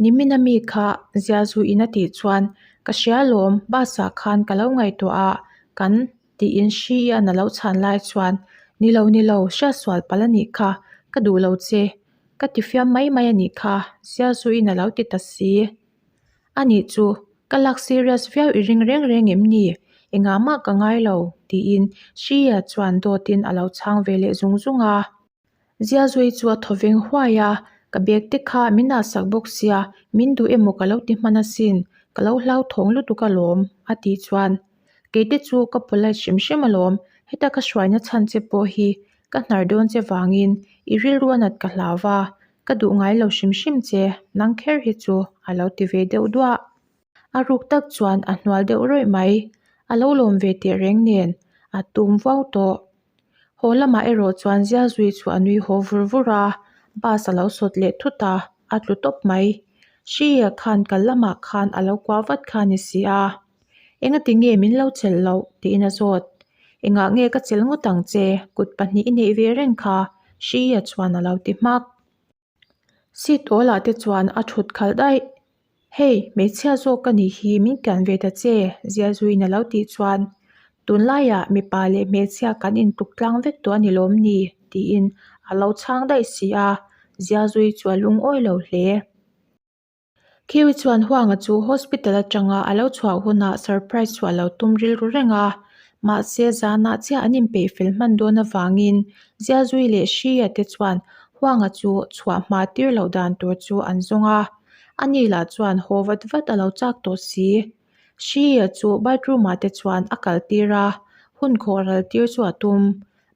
S1: nimin a mi kha Ziazuiin a tih chuan ka hria alawm bus ah khan ka lo ngaihtuah a kan tiin Hriian a lo chhan lai chuan ni lo ni lo hriatsual palh a nih kha ka duh lo che ka ti fiam mai mai a nih kha Ziazuiin a lo ti ta si. A nih chu ka lak serious viau i ring reng reng em ni? Engah mah ka ngai lo tiin Hriia chuan dawtin a lo chhang ve leh zung zung a. Ziazui chu a thaw veng huai a, ka bag te kha min ah sak bawk sia, min duh emaw ka lo ti hman asin, ka lo hlauthawng lutuk alawm a tih chuan kei te chu ka polite hrim hrim alawm, heta ka hruaina chhan che pawh hi ka hnar dawn che vangin i rilru a nat ka hlau va, ka duh ngai lo hrim hrim che, nang kher hi chu a lo ti ve deuh duah. A ruk tak chuan a hnual deuh rawih mai, a lo lawm ve teh reng nen a tum vau tawh. Haw lamah erawh chuan Zialzui chu a nui haw vur vur a, bus a lo sawt leh thut a, a tlu tawp mai. Hria khan kal lamah khan a lo kuah vat kha a ni si a. Engati nge min lo chelh loh? tiin a zawt. Engah nge ka chelh ngawt ang che? Kut pahnih i neih ve reng kha, Hria chuan a lo ti hmak. Seat awl ah te chuan a thut khalh daih. Hei, hmeichhia zawk ka nih hi min kian ve ta che, Ziazuiin a lo tih chuan tunlaiah mipa leh hmeichhia kan intluk tlang vek tawh a ni lawm ni? tiin a lo chhang daih si a, Ziazui chu a lungawi lo hle. Khiwi chuan Huanga chu hospital atanga a lo chhuah hunah surprise chu a lo tum rilru reng a. Mahse, zanah chiah an inpeih fel hman dawn avangin Zialzui leh Hria te chuan Huanga chu chhuah hma tir loh dan tur chu an zawng a. Ani lah chuan haw vat vat a lo chak tawh si. Hria chu bathroom ah te chuan a kal tir a, hun khawh ral tir chu a tum.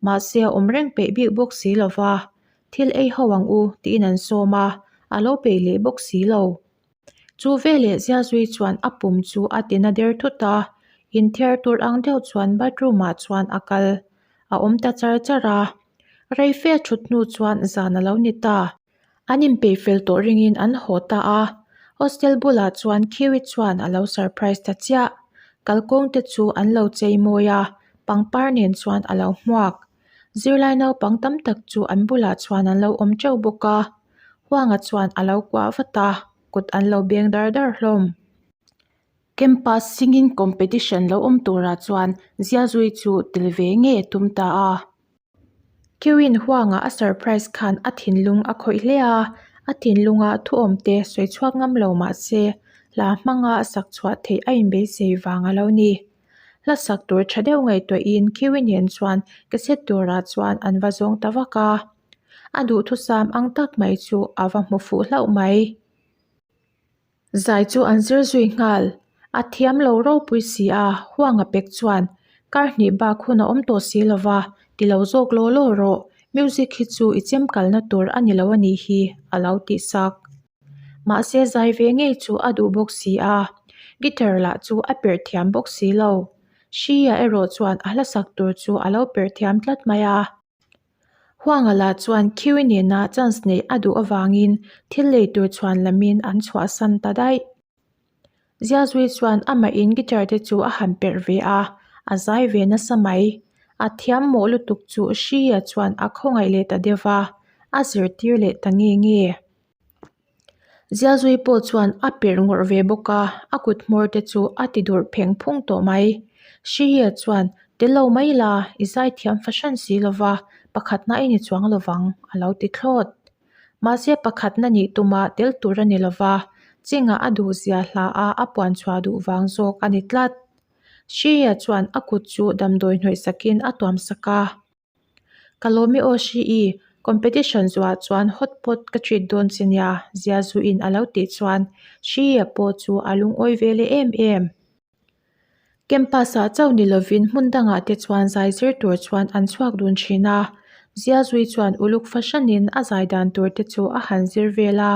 S1: Mahse, a awm reng peih bik bawk si lo va, Thil ei ho ang u tiin an sawm a, a lo peih leh bawk si lo. Chu veleh Ziazui chuan a pum chu a ti na der thut a, inthiar tur ang deuh chuan bathroom ah chuan a kal a awm ta char char a. Rei fe thut hnu chuan zan a lo ni ta. An inpeih fel tawh ringin an haw ta a, hostel bulah chuan Kiwi chuan a lo surprise ta chiah. Kalkawng te chu an lo chei mawi a, pangpar nen chuan a lo hmuak. Zirlai naupang tam tak chu an bulah chuan an lo awm teuh bawk a, Huanga chuan a lo kuah vat a, kut an lo beng dar dar hlawm. Campus singing competition lo awm turah chuan Ziazui chu tel ve nge tum ta a. Kiwin Huanga a surprise khan a thinlung a khawih hle a, a thinlunga thuawm te sawi chhuak ngam lo mah se hla hmanga sak chhuah theih a inbeisei vang a lo ni. Hla sak tur tha deuh ngaihtuahin Kiwi nen chuan cassette turah chuan an va zawng ta vak a. A duhthusam ang tak mai chu a va hmu fuh hlauh mai. Zai chu an zir zui nghal. A thiam lo ropui si a, Huanga pek chuan kar hnih bak hun a awm tawh si lo va, ti lo zawk law law rawh, music hi chu i chem kalna tur a ni lo a nih hi, a lo tih sak. Mahse zai ve ngei chu a duh bawk si a, guitar lah chu a perh thiam bawk si lo. Hria erawh chuan a hla sak tur chu a lo perh thiam tlat mai a. Huanga lah chuan Kiwi nena chance neih a duh avangin thil lei tur chhuan lamin an chhuahsan ta daih. Ziazui chuan amahin guitar te chu a han perh ve a, a zai ve nasa mai. A thiam mawh lutuk chu Hria chuan a khawngaih leh ta deuh va, a zirtir leh ta nge nge. Ziazui pawh chuan a perh ngawrh ve bawk a, a kut hmawr te chu a ti durh pheng phung tawh mai. Hria chuan, Tel lo mai la, i zaithiam fahran si lova, pakhatna i ni chuang lovang, a lo ti thlawt. Mahse pakhatna nih tuma tel tur a ni lova, Chinga a duhzia hla a a puan chhuah duh vang zawk a ni tlat. Hria chuan a kut chu damdawi hnawih sakin a tuam sak a. Ka lawm i aw Hri-i, competition zuah chuan hot pot ka treat dawn che nia, Zia Zuin a lo tih chuan Hri-a pawh chu a lungawi ve leh em em. Campus ah chauh ni lovin hmun dangah te chuan zai zir tur chuan an chhuak dun thin a, Ziazui chuan uluk fahranin a zai dan tur te chu a han zir vel a,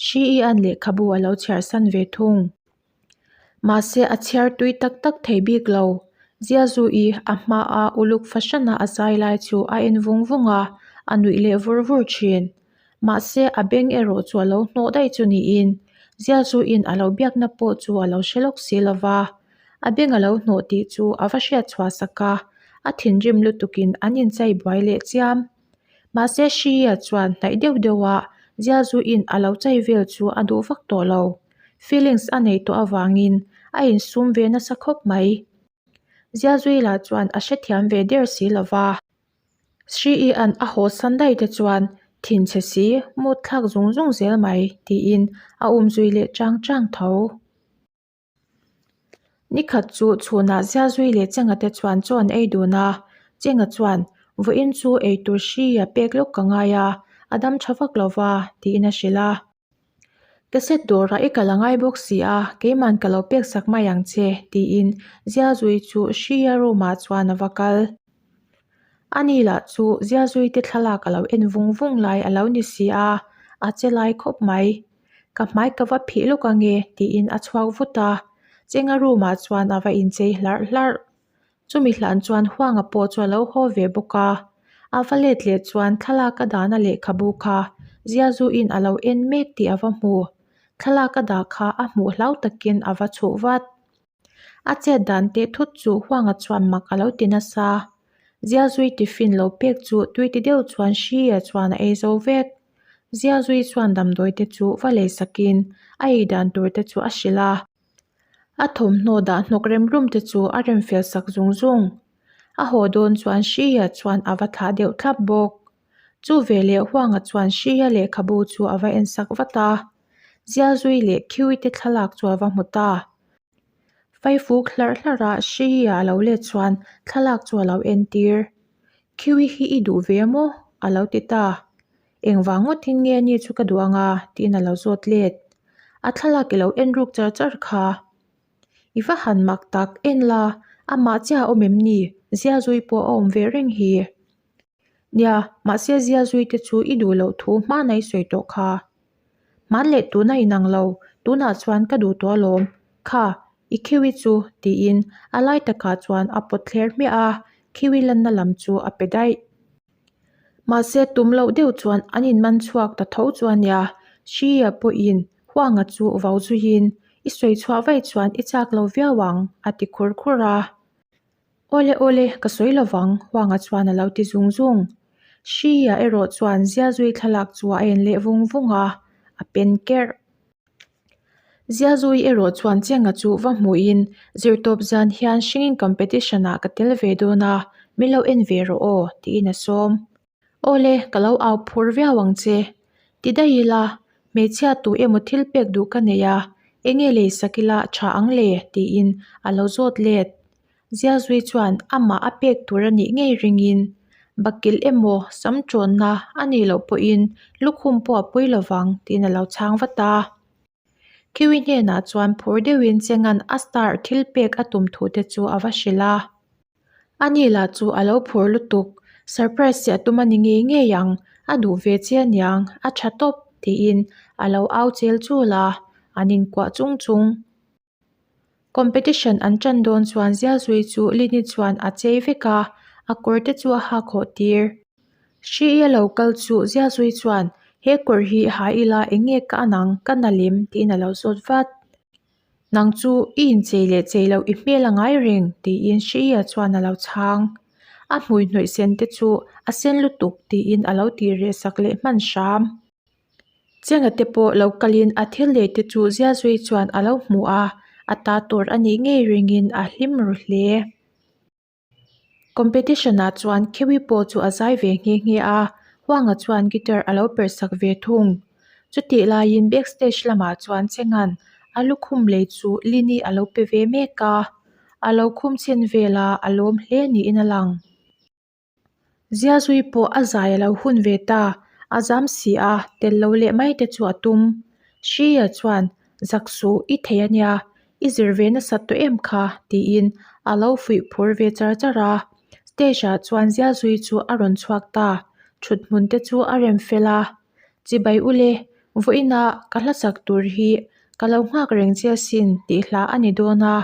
S1: Hri-i-an lehkhabu a lo chhiar san ve thung. Mahse a chhiar tui tak tak thei bik lo, Ziazui a hmaa uluk fahran a a zai lai chu a en vung vung a, a nuih leh vur vur thin. Mahse, a beng erawh chu a lo hnawh daih chu niin, Zialzuin a lo biakna pawh chu a lo hre lawk si lo va. A beng a lo hnawh tih chu a va hriat chhuah sak a, a thinrim lutukin an inchei buai leh chiam. Mahse, Hria chuan hnaih deuh deuhah Zialzuin a lo chei vel chu a duh vak tawh lo. Feelings a neih tawh avangin a insum ve nasa khawp mai. Zialzui lah chuan a hrethiam ve der si lo va. Sri-i-an a haw san daih te chuan thinchhe si mut thlak zung zung zel mai tiin a umzui leh chang chang tho. Nikhat chu chhunah Ziazui leh Chenga te chuan chaw an ei dun a, Chenga chuan vawiin chu eitur Sri-a pek lawk ka ngai a, a dam tha vak lo va tiin a hrilh a. Cassette dawrah i kal a ngai bawk si a, keiman ka lo pek sak mai ang che, tiin Ziazui chu Hria room ah chuan a va kal. Ani lah chu Ziazui te thlalak a lo en vung vung lai a lo ni si a, a che lai khawp mai. Ka hmai ka va phih lawk ange, tiin a chhuak vut a, Chenga room ah chuan a va inchei hlarh hlarh. Chumi hlan chuan Huanga pawh chu a lo haw ve bawk a, a va let leh chuan thlalak a dahna lehkhabu kha Ziazuin a lo en mek tih a va hmu. Thlalak a dah kha a hmuh hlau takin a va chhuh vat. A chet dan teh thut chu Huanga chuan mak a lo ti nasa. Ziazui tiffin lo pek chu tui ti deuh chuan Hria chuan a ei zo vek. Ziazui chuan damdawi te chu va lei sakin a ei dan tur te chu a hrilh a. A thawmhnaw dah hnawk rem rum te chu a rem fel sak zung zung. A haw dawn chuan Hria chuan a va thlah deuh thlap bawk. Chu veleh Huanga chuan Hria lehkhabu chu a va en sak vat a. Zialzui leh Khiui te thlalak chu a va hmu ta. Vaifuk hlarh hlarh a Hriia a lo let chuan thlalak chu a lo entir. Khiwi hi i duh ve maw? a lo ti ta. Engvang ngawtin nge ni chu ka duh anga? tiin a lo zawt let. A thlalak i lo en ruk char char kha. I va han mak tak, en la, amah chiah a awm em ni? Ziazui pawh a awm ve reng hi. Nia, mahse ziazui te chu i duh loh thu hmana i sawi tawh kha. Hman leh tuna inang lo, tunah chuan ka duh tawh alawm. Kha, i khiwi chu, tiin a lai takah chuan a pawt thler hmiah a, khiwi lanna lam chu a pe daih. Mahse tum loh deuh chuan an inman chhuak ta tho chu a nia, Hria pawhin Huanga chu vau zuiin, I sawi chhuah vaih chuan i chak lo viau ang, a ti khur khur a. Awle awle, ka sawi lovang, Huanga chuan a lo ti zung zung. Hria erawh chuan Ziazui thlalak chu a en leh vung vung a, a pen kerh. Ziazui erawh chuan Chenga chu va hmuhin, Zirtawp zan hian singing competition ah ka tel ve dawn a, min lo en ve rawh aw, tiin a sawm. Awle, ka lo au phur viau ang che. Ti daih ila, hmeichhia tu emaw thil pek duh ka nei a, enge lei sak ila tha ang le? tiin a lo zawt let. Ziazui chuan amah a pek tur a nih ngei ringin, bakilh emaw sam tawnna a nih loh pawhin lukhum pawh a pui lovang tiin a lo chhang vat a. Kiwi hnenah chuan phur deuhin Chenga'n a star thil pek a tum thu te chu a va hrilh a. Ani lah chu a lo phur lutuk, surprise che a tum a ni ngei ngei ang, a duh ve che aniang, a tha tawp tiin a lo au chel chul a, an inkuah chung chung. Competition an tan dawn chuan Zialzui chu Lini chuan a chei vek a, a kawr te chu a hak hawh tir. Hri a lo kal chu Zialzui chuan he kawr hi ha ila eng nge ka an ang, ka na lem tiin a lo zawt vat. Nang chu i inchei leh chei loh i hmel a ngai reng tiin Hriia chuan a lo chhang. A hmui hnawih sen te chu a sen lutuk tiin a lo tih reh sak leh hman hram. Chenga te pawh lo kalin a thil lei te chu Ziazui chuan a lo hmu a, a ta tur a nih ngei ringin a hlim ru hle. Competition ah chuan Khewi pawh chu a zai ve nghe nghe a, Huanga chuan guitar a lo perh sak ve thung. Chutih laiin backstage lamah chuan Chenga'n a lukhum lei chu Lini a lo pe ve mek a, a lo khum chhin vel a, a lawm hle niin a lang. Ziazui pawh a zai a lo hun ve ta, a zam si a, tel lo leh mai te chu a tum. Hria chuan, Zak suh, i thei a nia, i zir ve nasat tawh em kha? tiin a lo fuih phur ve char char a. Stage ah chuan Ziazui chu a rawn chhuak ta, thut hmun te chu a rem fel a. Chibai ule, vawiina ka hlasak tur hi ka lo nghak reng che asin tih hla a ni dawn a,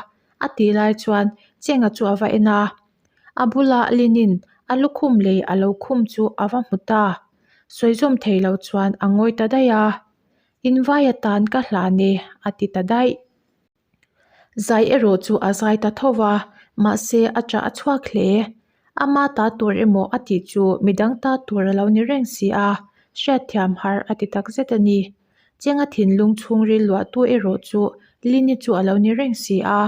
S1: a tih lai chuan Chenga chu a va en a. A bula Linin a lukhum lei a lo khum chu a va hmu ta. Sawi zawm thei lo chuan a ngawi ta daih a. Invai atan ka hlan e a ti ta daih. Zai erawh chu a zai ta tho va, mahse a ṭah a chhuak hle. Ama ta tur emaw a tih chu midang ta tur a lo ni reng si a, hriatthiam har a ti takzet a ni. Chenga thinlung chhungril luahtu erawh chu Lini chu a lo ni reng si a.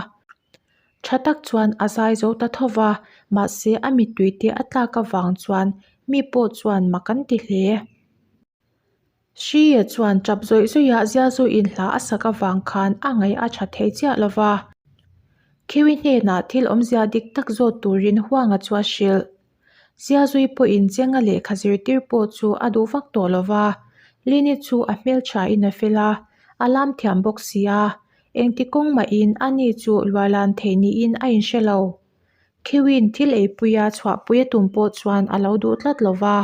S1: Tha tak chuan a zai zo ta tho va, mahse a mittui te a tlak avang chuan mi pawh chuan mak an ti hle. Hria chuan tap zawih zawih ah Ziazuiin hla a sak avang khan a ngaih a tha thei chiah lo va. Khiwi hnenah thil awmzia dik tak zawt turin Huanga chu a hrilh. Ziazui pawhin Chenga lehkha zirtir pawh chu a duh vak tawh lo va, Lini chu a hmelthain a fel a, a lam thiam bawk si a, engti kawng mahin ani chu luahlan theih niin a inhre lo. Khiwin thil eipuia chhuahpui a tum pawh chuan a lo duh tlat lo va.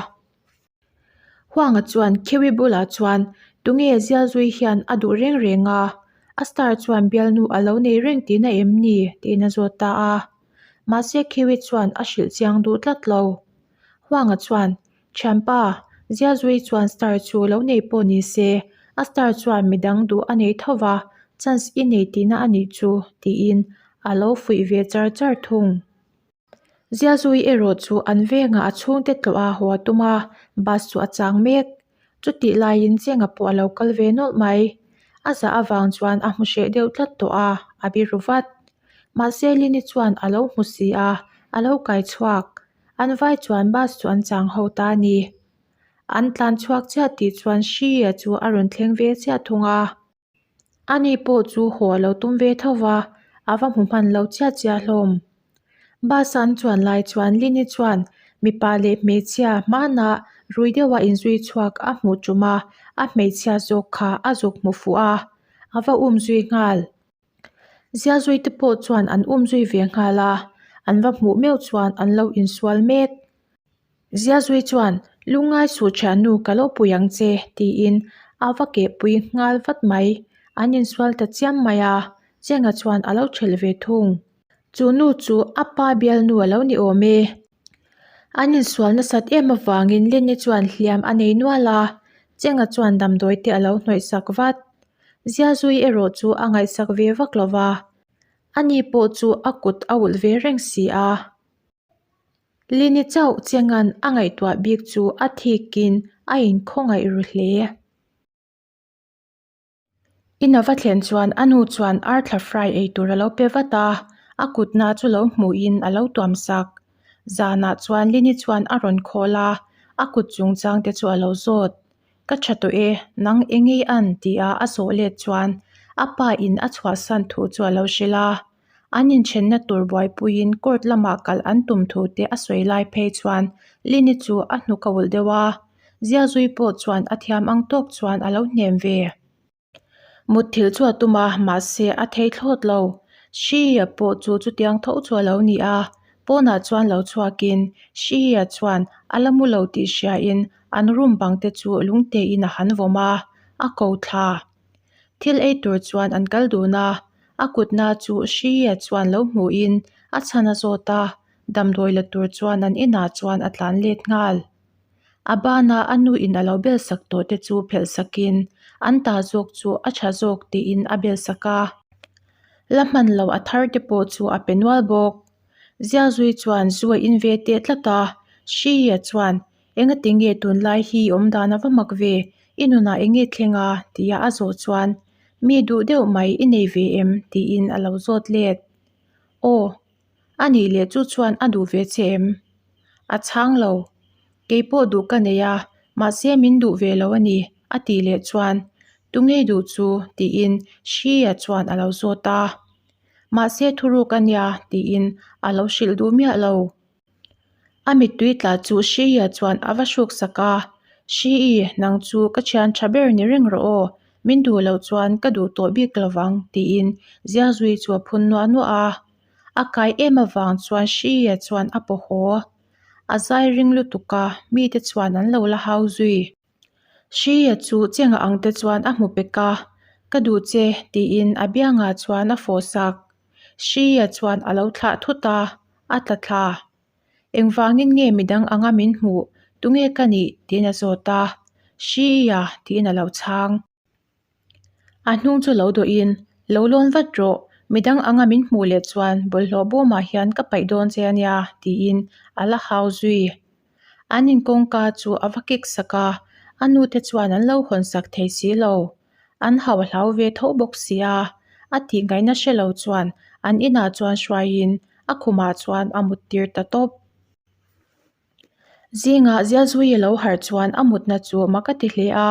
S1: Huanga chuan Khiwi bulah chuan tunge Zialzui hian a duh reng reng a, a star chuan bialnu a lo nei reng tihna em ni? tiin a zawt ta a. Mahse Khiwi chuan a hrilh chiang duh tlat lo. Huanga chuan, Thianpa, Zialzui chuan star chu lo nei pawh ni se, a star chuan midang duh a nei tho va, chance i nei tihna a nih chu, tiin a lo fuih ve char char thung. Ziazui erawh chu an vengah a chhungte tlawh a haw a tum a, bus chu a chang mek. Chutih laiin Chenga pawh a lo kal ve nawlh mai. A zah avang chuan a hmu hreh deuh tlat tawh a, a biru vat. Mahse Lini chuan a lo hmu si a, a lo kai chhuak. An vai chuan bus chu an chang ho ta a ni. An tlan chhuak chiah tih chuan Hria chu a rawn thleng ve chiah thung a. Ani pawh chu haw a lo tum ve tho va, A va hmu hman lo chiah chiah hlawm. Bus a an chuan lai chuan Lini chuan mipa leh hmeichhia hmanah rui deuha inzui chhuak a hmuh tum a, a hmeichhia zawk kha a zuk hmu fuh a, a va um zui nghal. Zialzui te pawh chuan an um zui ve nghal a, an va hmuh meuh chuan an lo insual mek. Zialzui chuan, Lungngai suh thiannu ka lo pui ang che, tiin a va kehpui nghal vat mai. An insual ta chiam mai a, Chenga chuan a lo thelh ve thung. Chu nu chu a pa bialnu a lo ni awm e. An insual nasat em avangin Lenny chuan hliam a nei nual a, Chenga chuan damdawi te a lo hnawih sak vat. Ziazui erawh chu a ngaihsak ve vak lo va, ani pawh chu a kut a ulh ve reng si a. Lenny chauh Chenga'n a ngaihtuah bik chu a thikin a inkhawngaih ru hle. In a va thlen chuan a nu chuan arthla fry ei tur a lo pe vat a, a kutna chu lo hmuhin a lo tuam sak. Zanah chuan Lini chuan a rawn khawl a, a kut chungchang te chu a lo zawt. Ka tha tawh e, nang engei an? tia a zawh let chuan a pa in a chhuahsan thu chu a lo hrilh a. An inthenna tur buaipuiin court lamah kal an tum thu te a sawi lai phei chuan Lini chu a hnuk a ulh deuh a, Ziazui pawh chuan a thiam ang tawk chuan a lo hnem ve. Mutthilh chu a tum a, mahse a thei thlawt lo. Hria pawh chu chutiang tho chu a lo ni a, pawnah chuan lo chhuakin Hria chuan a la mu lo tih hriain an room bang te chu lungtein a han vawm a, a ko thla. Thil ei tur chuan an kal dun a, a kutna chu Hria chuan lo hmuhin a chhan a zawt a, damdawi la tur chuan an inah chuan a tlan let nghal. A bana a nu in a lo bel sak tawh te chu phelh sakin an ta zawk chu a tha zawk tiin a bel sak a. La hman lo a thar te pawh chu a pe nual bawk. Zialzui chuan zu a in ve teh tlat a, Hria chuan Engati nge tunlai hi awm dan a va mak ve, i nunah eng nge thleng a? tia a zawh chuan, Mi duh deuh mai i nei ve em? tiin a lo zawt let. Aw, a nih leh chu chuan a duh ve che em? A chhang lo. Kei pawh duh ka nei a, mahse min duh ve lo a ni, a tih leh chuan, Tunge duh chu? tiin Hria chuan a lo zawt a. Mahse thuruk a nia, tiin a lo hrilh duh miah lo. A mittui tla chu Hria chuan a va hruk sak a, Hrii, nang chu ka thian tha ber ni reng rawh aw, min duh loh chuan ka duh tawh bik lo vang, tiin Zialzui chu a phun nuah nuah a. A kai em avang chuan Hria chuan a paw haw. A zai ring lutuk a, mite chuan an lo la hau zui. Hria chu chenga ang te chuan a hmu pek a, Ka duh che, tiin a biangah chuan a fawh sak. Hria chuan a lo thlah thut a, a tla thla. Engvangin nge midang anga min hmuh, tunge ka nih? tiin a zawt a. Hria, tiin a lo chhang. A hnung chu lo dawhin, Lo lawn vat rawh, midang anga min hmuh leh chuan bawlhhlawh bawmah hian ka paih dawn che a nia, tiin a la hau zui. An inkawngka chu a va kik sak a, a nute chuan an lo hawn sak thei si lo. An hau a hlau ve tho bawk si a, a tih ngaihna hre lo chuan an inah chuan hruaiin a khumah chuan a mut tir ta tawp. Zingah Zialzui a lo harh chuan a mutna chu mak a ti hle a,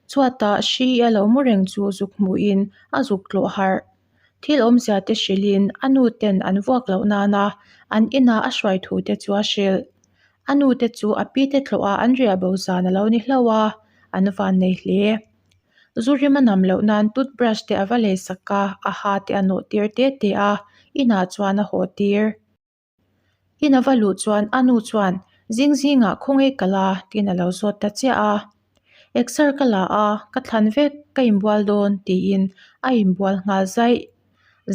S1: chhuatah hri a lo mu reng chu zuk hmuhin a zuk tlawh harh. Thil awmzia te hrilhin a nu ten an vuak loh nana an inah a hruai thu te chu a hrilh. A nu te chu a pi te tlawh a an riah bo zan a lo ni hlauh a, an van nei hle. Zu rim a nam loh nan toothbrush te a va lei sak a, a ha te a nawh tir te te a, inah chuan a haw tir. In a va luh chuan a nu chuan zing zingah khawnge ka la tiin a lo zawt ta chiah a. Exer ka la a, ka thlan vek, ka inbual dawn tiin a inbual nghal zaih.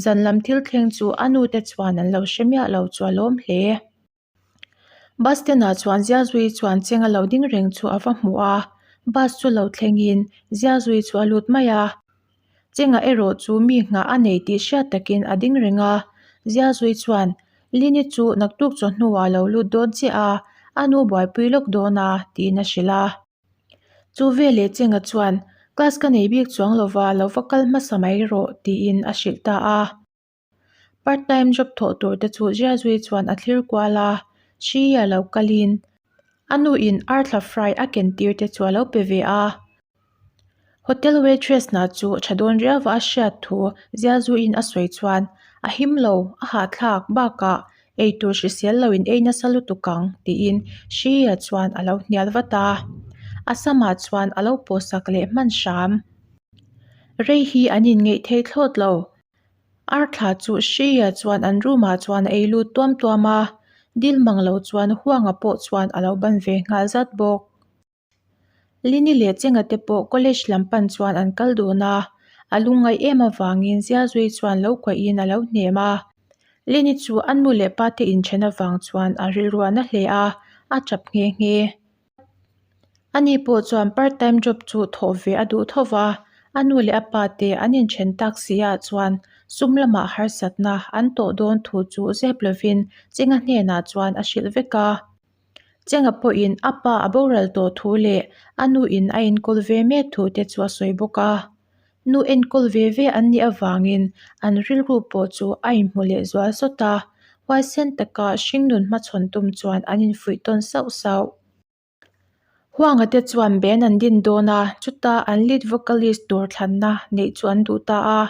S1: Zan lam thil thleng chu a nu te chuan an lo hre miah lo chu a lawm hle. Bus stand ah chuan Ziazui chuan cheng a lo ding reng chu a va hmu a, bus chu lo thlengin Ziazui chu a lut mai a. Chengah erawh chu mi nghah a nei tih hriat takin a ding reng a, Ziazui chuan, Lini chu naktuk chawhnuah a lo lut dawn chiah a, a nu buaipui lawk dawn a, tiin a hrilh a. Chu veleh Chenga chuan, Class ka nei bik chuang lova, lo va kal hmasa mai rawh, tiin a hrilh ta a. Part time job thawh tur te chu Ziazui chuan a thlir kual a, Hri a lo kalin a nu in arthla fry a ken tir te chu a lo pe ve a. Hotel waitress hna chu tha dawn riauva a hriat thu Ziazuiin a sawi chuan a him lo, a hahthlak bakah eitur hrisel lo in ei nasa lutuk ang tiin Hria chuan a lo hnial vat a. A samah chuan a lo pawhsak leh hman hram. Rei hi an inngeih thei thlawt lo. Arthla chu Hria chuan an room ah chuan a ei lut tuam tuam a, dil mang lo chuan Huanga pawh chuan a lo ban ve nghal zat bawk. Lini leh Chenga te pawh college lam pan chuan an kal dun a, a lungngaih em avangin Ziazui chuan lo kuahin a lo hnem a. Lini chu a nu leh pa te inthen avang chuan a rilruah na hle a, a tap nghe nghe. Ani pawh chuan part time job chu thawh ve a duh tho va, a nu leh a pa te an inthen tak si ah chuan sum lamah harsatna an tawh dawn thu chu zep lovin Chenga hnenah chuan a hrilh vek a. Chenga pawhin a pa a boral tawh thu leh a nu in a enkawl ve mek thu te chu a sawi bawk a. Nu enkawl ve ve an nih avangin an rilru pawh chu a inhmu leh zual sawt a, huaisen taka hringnun hmachhawn tum chuan an infuih tawn sauh sauh. Huanga te chuan band an din dawn a, chuta an lead vocalist tur thlanna neih chu an duh ta a.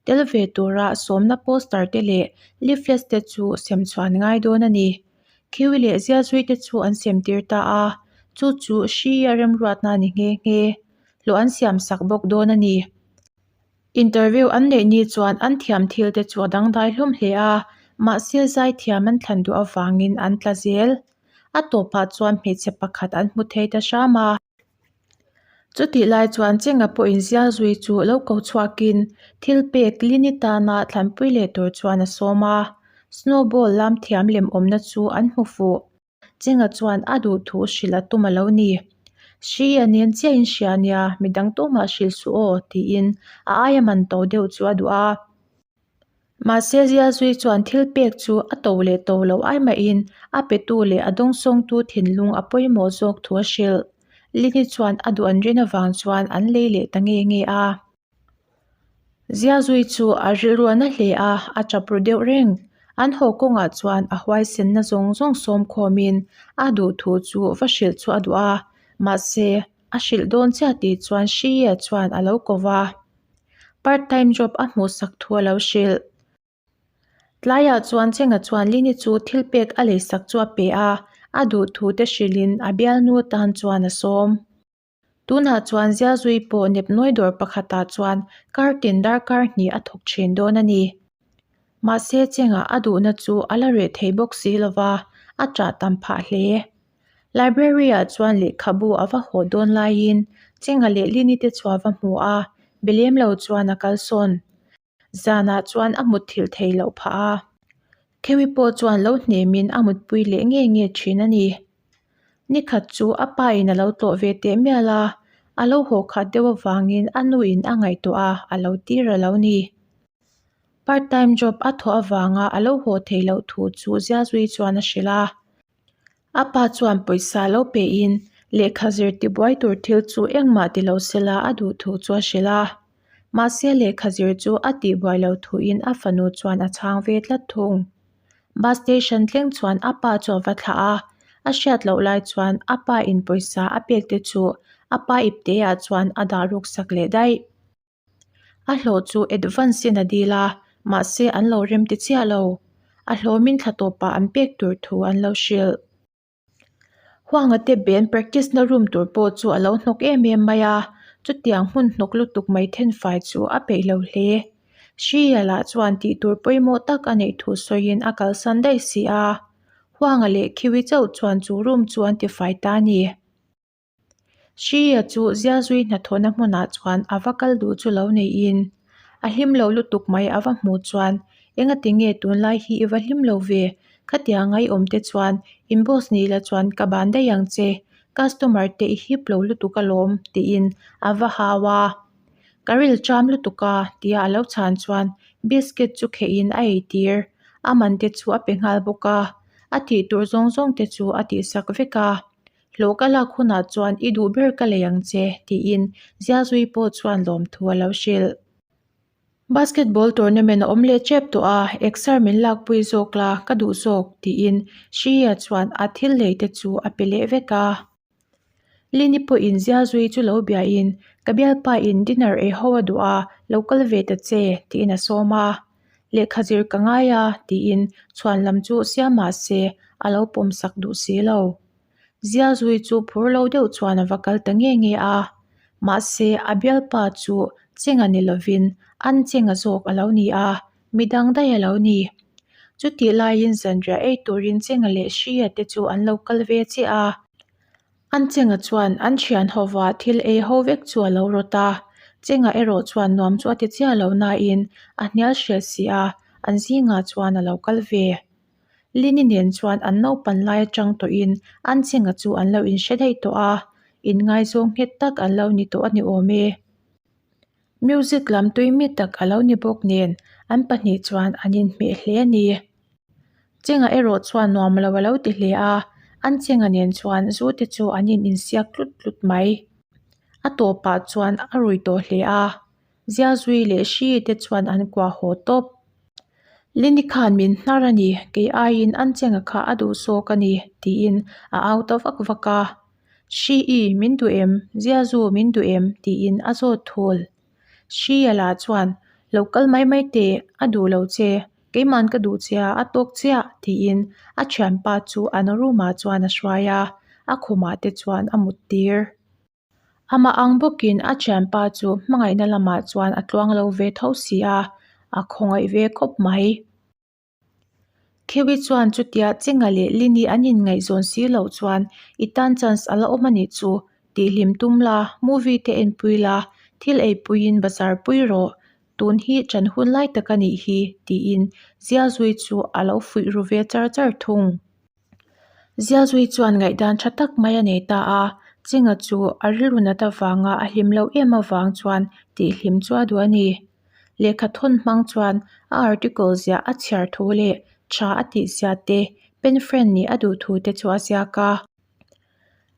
S1: Tel ve tura sawmna poster te leh leaflets te chu sem chhuan ngai dawn a ni. Khiwi leh zialzui te chu an sem tir ta a, chu chu hria remruatna a ni nghe nghe. Hlawh an siam sak bawk dawn a ni. Interview an neih ni chuan an thiam thil te chu a dangdai hlawm hle a, mahse zaithiam an thlan duh avangin an tla zel. A tawpah chuan hmeichhe pakhat an hmu thei ta hram a. Chutih lai chuan Chenga pawhin Zialzui chu lo ko chhuakin thil pek Lini tana thlanpui leh tur chuan a sawm a. Snowball lam thiam lem awmna chu an hmu fuh. Chenga chuan a duh thu hrilh a tum a lo ni. Hri a nen chiahin hria nia, midang tumah hrilh suh aw, tiin a aia man to deuh chu a duh a. Mahse Zialzui chuan thil pek chu a to leh to lo ai mahin a petu leh a dawngsawngtu thinlung a pawimawh zawk thu a hrilh. Lini chuan a duh an rin avang chuan an lei leh ta nge nge a. Zialzui chu a rilru na hle a, a tap ru deuh reng. An haw kawngah chuan a huaisenna zawng zawng sawm khawmin a duh thu chu va hrilh chu a duh a, mahse a hrilh dawn chiah tih chuan Hriye chuan a lo ko va. Part time job a hmuh sak thu a lo hrilh. Tlaiah chuan Chenga chuan Lini chu thil pek a lei sak chu a pe a, a duh thu te hrilhin a bialnu tan chuan a sawm. Tunah chuan Zialzui pawh nepnawi dawr pakhatah chuan kartin darkar hnih a thawk thin dawn a ni. Mahse Chenga a duhna chu a la reh thei bawk si lova, a ṭah tam phah hle. Library-ah chuan lehkhabu a va haw dawn laiin Chenga leh Lini te chu a va hmu a, be lem lo chuan a kalsawn. Zanah chuan a mutthilh thei loh phah a, Khewi pawh chuan lo hnemin a mutpui leh nge nge thin a ni. Nikhat chu a pa in a lo tlawh ve teh mial a, a lo haw khat deuh avangin a nu in a ngaihtuah a, a lo tir a lo ni. Part time job a thawh avanga a lo haw thei loh thu chu Ziazui chuan a hrilh a. A pa chuan pawisa lo pehin lehkha zir tibuai tur thil chu engmah ti lo sela a duh thu chu a hrilh a. Mahse lehkha zir chu a tihbuai lo thuin a fanu chuan a chhang ve tlat thung. Bus station thleng chuan a pa chu a va thlah a, a hriat loh lai chuan a pa in pawisa a pek te chu a pa ipte ah chuan a dah ruk sak leh daih. A hlawh chu advance in a dil a, mahse an lo rem ti chiah lo. A hlawmin thla tawpah an pek tur thu an lo hrilh. Huanga te band practice na room tur pawh chu a lo hnawk em em mai a, chutiang hmun hnawk lutuk mai thenfai chu a peih lo hle. Hria lah chuan tih tur pawimawh tak a neih thu sawiin a kalsan daih si a, Huanga leh Khiwi chauh chuan chu room chu an tifai ta a ni. Hria chu Ziazui hnathawhna hmunah chuan a va kal duh chu lo neihin a hlim lo lutuk mai a va hmuh chuan engati nge tunlai hi i va hlim lo ve? Khatiang a i awm te chuan in boss ni la chuan ka ban daih ang che, customer te i hip lo lutuk alawm tiin a va hau a. Ka ril cham lutuk a tia a lo chhan chuan biscuit chu khehin a eitir, a man te chu a pe nghal bawk a, a tih tur zawng zawng te chu a tihsak vek a. Hlawh ka lak hunah chuan i duh ber ka lei ang che, tiin Ziazui pawh chuan lawmthu a lo hrilh. Basketball tournament a awm leh tep tawh a, exer min lakpui zawk la, ka duh zawk, tiin Shia chuan a thil lei te chu a pe leh vek a. Lini pawhin Ziazui chu lo biain. Ka bialpa in dinner ei ho a duh a, lo kal ve ta che, tiin a sawm a. Lehkha zir ka ngai a, tiin chhuan lam chu siam mah se a lo pawm sak duh si lo. Zialzui chu phur lo deuh chuan a va kal ta nge nge a. Mahse a bialpa chu Chenga ni lovin an Chenga zawk a lo ni a, midang daih a lo ni. Chutih laiin zanriah ei turin Chenga leh Hria te chu an lo kal ve chiah a. An Chenga chuan an thian hova thil ei ho vek chu a lo rawt a, Chenga erawh chuan nuam chu a ti chiah lo nain a hnial hriat si a, an zingah chuan a lo kal ve. Lini nen chuan an naupan lai atang tawhin an Chenga chu an lo inhre daih tawh a, inngaizawng nghet tak an lo ni tawh a ni awm e. Music lam tui mi tak a lo ni bawk nen an pahnih chuan an inhmeh hle a ni. Chenga erawh chuan nuam lo a lo ti hle a, an Chenga nen chuan zu te chu an in insiak tlut tlut mai. A tawpah chuan a rui tawh hle a, Ziazui leh Hri te chuan an kuah haw tawp. Lini khan min hnar a ni, kei aiin an Chenga kha a duh zawk a ni, tiin a au ta vak vak a. Hri-i, min duh em? Ziazu, min duh em? tiin a zawt thul. Hri-a lah chuan, Lo kal mai mai teh, a duh lo che, keiman ka duh che a, a tawk chiah, tiin a thianpa chu an room-ah chuan a hruai a, a khumah te chuan a mut tir. Amah ang bawkin a thianpa chu hmangaihna lamah chuan a tluang lo ve tho si a, a khawngaih ve khawp mai. Khiwi chuan chutia Chenga leh Lini an inngaihzawn si loh chuan i tan chance a la awm a nih chu, tihhlim tum la, movie te enpui la, thil eipuiin bazar pui rawh, tun hi ṭan hun lai tak a nih hi, tiin Zialzui chu a lo fuih ru ve char char thung. Zialzui chuan ngaihdan ṭha tak mai a nei ta a, Chenga chu a rilru nat avanga a hlim loh em avang chuan tihhlim chu a duh a ni. Lehkha thawn hmang chuan a article ziah a chhiar thu leh tha a tih zia te, pen friend nih a duh thu te chu a ziak a.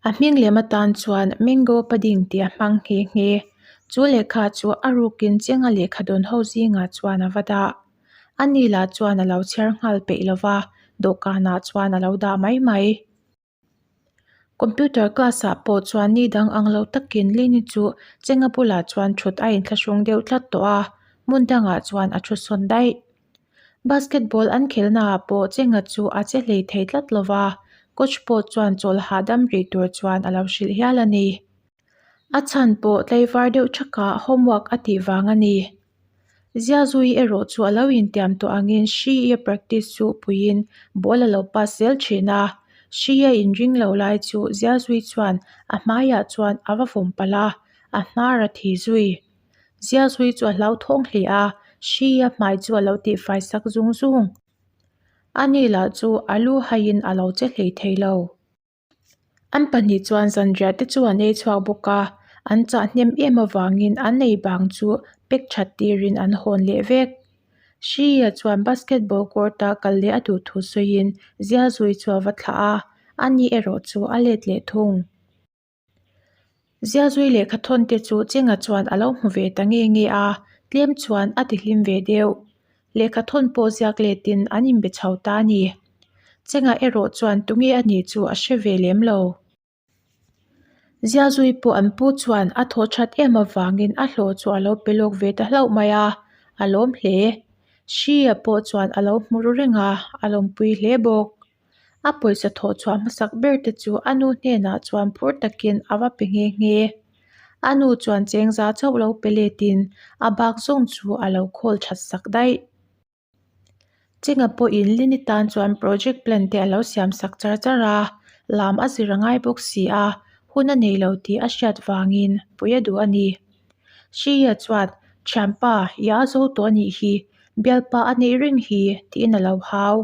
S1: A hming lem atan chuan Mango Pudding tih a hmang nghe nghe. Chu lehkha chu a rukin chenga lehkha dawn ho zingah chuan a va dah. Ani lah chuan a lo chhiar nghal peih lova, dawhkanah chuan a lo dah mai mai. Computer class ah pawh chuan ni dang ang lo takin Lini chu Chenga bulah chuan thut a inthlahrung deuh tlat tawh a, hmun dangah chuan a thu sawn daih. Basketball an khelhna ah pawh Chenga chu a che hlei thei tlat lo va, coach pawh chuan chawl hahdam rih tur chuan a lo hrilh hial a ni. A chhan pawh tlaivar deuh thakah homework a tih vang a ni. Ziazui erawh chu a lo intiam tawh angin Hri-a practice chu puiin ball a lo pass zel thin a. Hri-a inring lo lai chu Ziazui chuan a hmaiah chuan a va vawm palh a, a hnar a thi zui. Ziazui chu a hlauthawng hle a, Hri-a hmai chu a lo tihfai sak zung zung. Ani lah chu a lu haiin a lo che hlei thei lo. An pahnih chuan zanriah te chu an ei chhuak bawk a, an chah hnem em avangin an ei bang chu pack that tirin an hawn leh vek. Hria chuan basketball court a kal leh a duh thu sawiin Zialzui chu a va thlah a, ani erawh chu a let leh thung. Zialzui lehkha thawn te chu Chenga chuan a lo hmu ve ta nge nge a, tlem chuan a ti hlim ve deuh. Lehkha thawn pawh ziak letin an inbe chho ta a ni. Chenga erawh chuan tunge a nih chu a hre ve lem lo. Zialzui pawh an pu chuan a thaw that em avangin a hlawh chu a lo pe lawk ve ta hlauh mai a, a lawm hle. Hria pawh chuan a lo hmu ru reng a, a lawmpui hle bawk. A pawisa thawh chhuah hmasak ber te chu a nu hnenah chuan phur takin a va pe nghe nghe. A nu chuan chengza chauh lo pe letin a bak zawng chu a lo khawl that sak daih. Chenga pawhin Lini tan chuan project plan te a lo siam sak char char a, lam a zir a ngai bawk si a, hun a nei lo tih a hriat vangin pui a duh a ni. Hria chuan, Thianpa, i a zo tawh a nih hi, bialpa a neih reng hi, tiin a lo hau.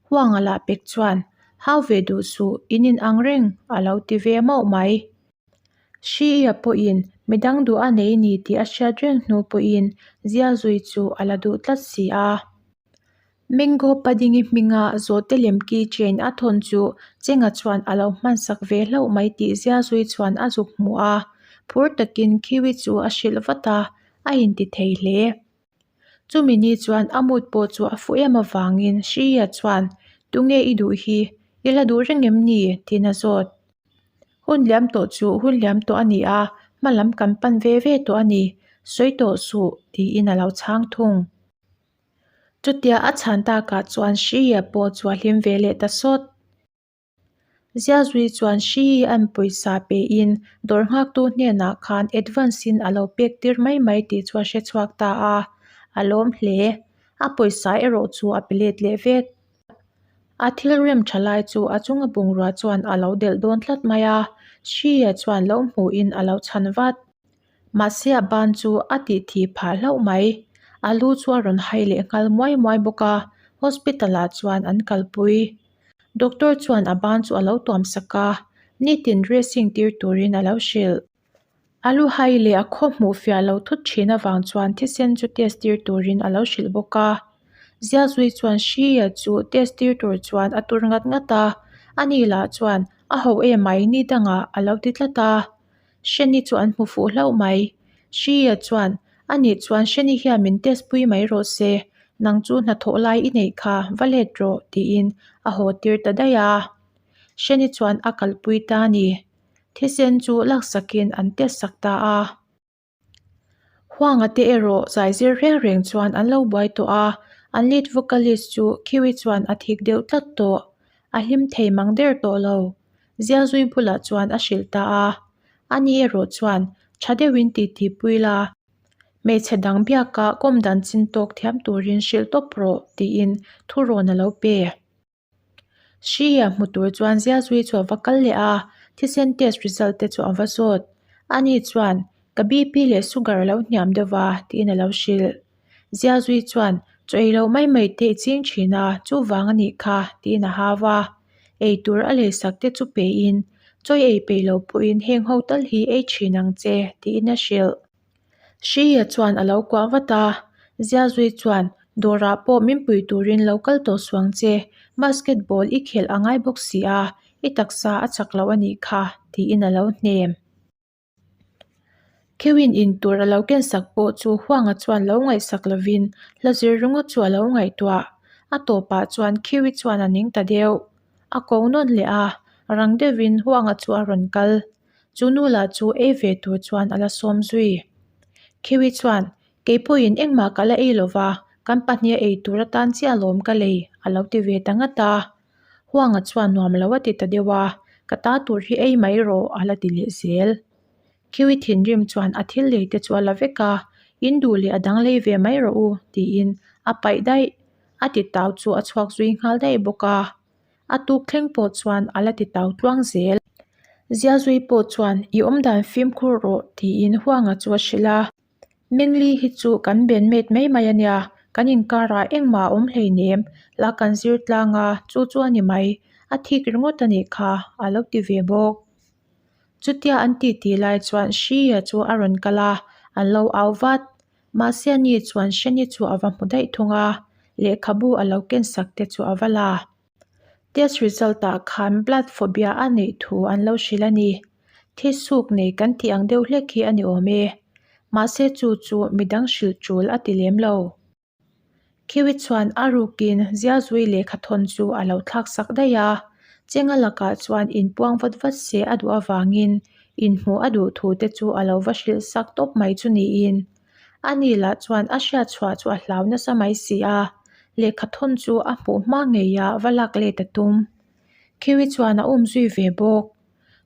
S1: Huanga lah pek chuan, Hau ve duh suh, in in ang reng, a lo ti ve mauh mai. Hriia pawhin midang duh a nei ni tih a hriat reng hnu pawhin Zialzui chu a la duh tlat si a. Mango Pudding-i hminga zawhte lem keychain a thawn chu Chenga chuan a lo hmansak ve hlauh mai tih Zialzui chuan a zuk hmu a. Phur takin Kiwi chu a hrilh vat a, a inti thei hle. Chumi ni chuan a mood pawh chu a fuh em avangin Hriya chuan, Tunge i duh hi? I la duh reng em ni? tiin a zawt. Hun liam tawh chu hun liam tawh a ni a, Hma lam kan pan ve ve tawh a ni, sawi tawh suh, tiin a lo chhang thung. Chutia a chhan takah chuan Hriya pawh chu a hlim ve leh ta sawt. Ziazui chuan Hri an pawisa pein dawr nghaktu hnenah khan advance in a lo pek tir mai mai tih chu a hre chhuak ta a, a lawm hle. A pawisa erawh chu a pe let leh vek. A thil rem tha lai chu a chunga bungrua chuan a lo delh dawn tlat mai a, Hri-a chuan lo hmuhin a lo chhan vat. Mahse a ban chu a tih thih phah hlauh mai. A lu chu a rawn hai leh nghal muai muai bawk a, hospital ah chuan an kalpui. Doctor chuan a ban chu a lo tuam sak a, nitin dressing tir turin a lo hrilh. A lu hai leh a khaw hmuh fiah lo thut thin avang chuan thisen chu test tir turin a lo hrilh bawk a. Ziazui chuan Hria chu test tir tur chuan a tur ngat ngat a, ani lah chuan a ho emai ni dangah a lo ti tlat a. Hreni chu an hmu fuh hlauh mai. Hria chuan, Anih chuan Hreni hian min test pui mai rawh se, nang chu hnathawh lai i neih kha, va let rawh, tiin a haw tir ta daih a. Hreni chuan a kalpui ta a ni. Thisen chu laksakin an test sak ta a. Huanga te erawh zaizir reng reng chuan an lo buai tawh a, an lead vocalist chu Kiwi chuan a thik deuh tlat tawh. A hlim thei mang der tawh lo. Zialzui bulah chuan a hrilh ta a. Ani erawh chuan tha deuhin titi pui la, hmeichhe dang biaka kawm dan chin tawk thiam turin hrilh tawp rawh tiin thurawn a lo pe. Hria hmu tur chuan Ziazui chu a va kal leh a, thisen test result te chu a va zawt. Ani chuan, Ka BP leh sugar a lo hniam deuh va, tiin a lo hrilh. Ziazui chuan, Chaw ei loh mai mai te i ching thin a, chuvang a nih kha, tiin a hau a. Ei tur a leisak te chu pein, Chaw i ei peih loh pawhin heng ho tal hi ei thin ang che, tiin a hrilh. Hria chuan a lo kuah vat a, Ziazui chuan dawrah pawh min pui turin lo kal tawh suang che, basketball i khelh a ngai bawk si a, i taksa a chak lo a nih kha, tiin a lo hnem. Kheuin in tur a lo kensak pawh chu Huanga chuan lo ngaihsak lovin hla zir ringawt chu a lo ngaihtuah. A tawpah chuan Kheui chuan a ning ta deuh. A ko nawn leh a, rang deuhin Huanga chu a rawn kal. Chu nu lah chu ei ve tur chuan a la sawm zui. Khiwi chuan, Kei pawhin engmah ka la ei lo va, kan pahniha ei tur atan chiah alawm ka lei, a lo ti ve ta ngat a. Huanga chuan nuam lo a ti ta deuh a, Ka ta tur hi ei mai rawh, a la ti leh zel. Khiwi thinrim chuan a thil lei te chu a la vek a, In duh leh a dang lei ve mai rawh u, tiin a paih daih. A ti tau chu a chhuak zui nghal daih bawk a. A tuk thleng pawh chuan a la ti tau tluang zel. Ziazui pawh chuan i awmdan fimkhur rawh tiin Huanga chu a hrilh a. Mengli hi chu kan bandmate mai mai a nia, kan inkarah engmah a awm hleinem, la kan zir tlang a, chu chu a ni mai, a thik ringawt a nih kha, a lo ti ve bawk. Chutia an titi lai chuan Hria chu a rawn kal a, an lo au vat. Mahse ani chuan Hreni chu a va hmu daih thung a, lehkhabu a lo ken sak te chu a va la. Test result ah khan blood phobia a neih thu an lo hrilh a ni. Thi suk nei kan tih ang deuh hlek hi a ni awm e. Mahse chu chu midang hrilh tul a ti lem lo. Khiwi chuan a rukin Ziazui lehkhathawn chu a lo thlak sak daih a, Chenga lakah chuan inpuang vat vat se a duh avangin inhmuh a duh thu te chu a lo va hrilh sak tawp mai chu niin. Ani lah chuan a hriat chhuah chu a hlau nasa mai si a, lehkhathawn chu a hmuh hma ngeia va lak let a tum. Khiwi chuan a um zui ve bawk.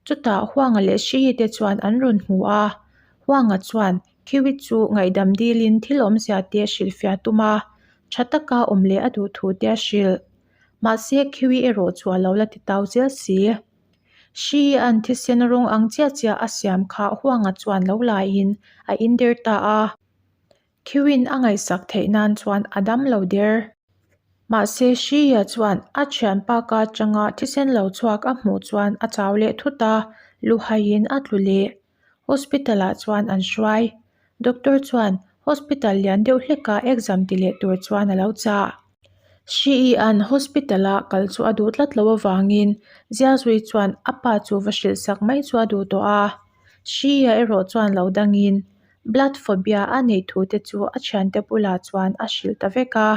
S1: Chutah Huanga leh Hriyi te chuan an rawn hmu a, Huanga chuan Khiwi chu ngaihdam dilin thil awmzia te hrilhfiah tum a, tha taka awm leh a duh thu te a hrilh. Mahse Khiwi erawh chu a lo la ti tau zel si. Hriyi an thisen rawng ang chiah chiah a siam kha Huanga chuan lo laiin a in der ta a. Khiwin a ngaihsak theih nan chuan a dam lo der. Mahse Hriya chuan a thianpa ka atanga thisen lo chhuak a hmuh chuan a chau leh thut a, luhaiin a tlu leh. Hospital ah chuan an hruai. Doctor chuan hospital lian deuh hleka exam ti leh tur chuan a lo chah. Hriia'n hospital a kal chu a duh tlat loh avangin Ziazui chuan a pa chu va hrilh sak mai chu a duh tawh a. Hriia erawh chuan lo dangin blood phobia a neih thu te chu a thiante bulah chuan a hrilh ta vek a.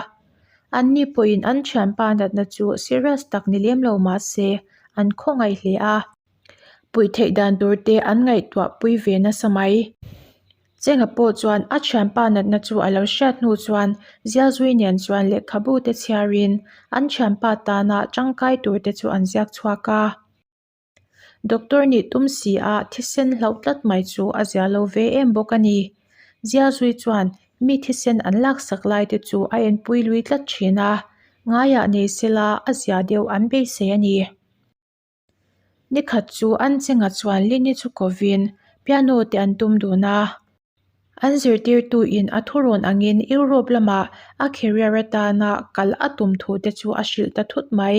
S1: Anni pawhin an thianpa natna chu serious tak ni lem lo mah se an khawngaih hle a. Puih theih dan tur te an ngaihtuah pui ve nasa mai. Chenga pawh chuan a thianpa natna chu a lo hriat hnu chuan Zialzui nen chuan lehkhabu te chhiarin an thianpa tana tangkai tur te chu an ziak chhuak a. Doctor nih tum si a thisen hlauh tlat mai chu a zia lo ve em bawk a ni. Zialzui chuan mi thisen an laksak lai te chu a enpui lui tlat thin a, ngaiah nei sela a zia deuh an beisei a ni. Nikhat chu an chenga chuan Lini chu kovin piano te an tum dun a. An zirtirtuin a thurawn angin Europe lamah a career atana kal a tum thu te chu a hrilh ta thut mai.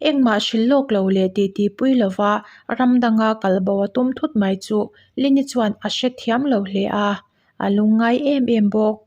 S1: Engmah hrilh lawk lo leh titipui lova ram danga kal bo a tum thut mai chu Lini chuan a hrethiam lo hle a, a lungngai em em bawk.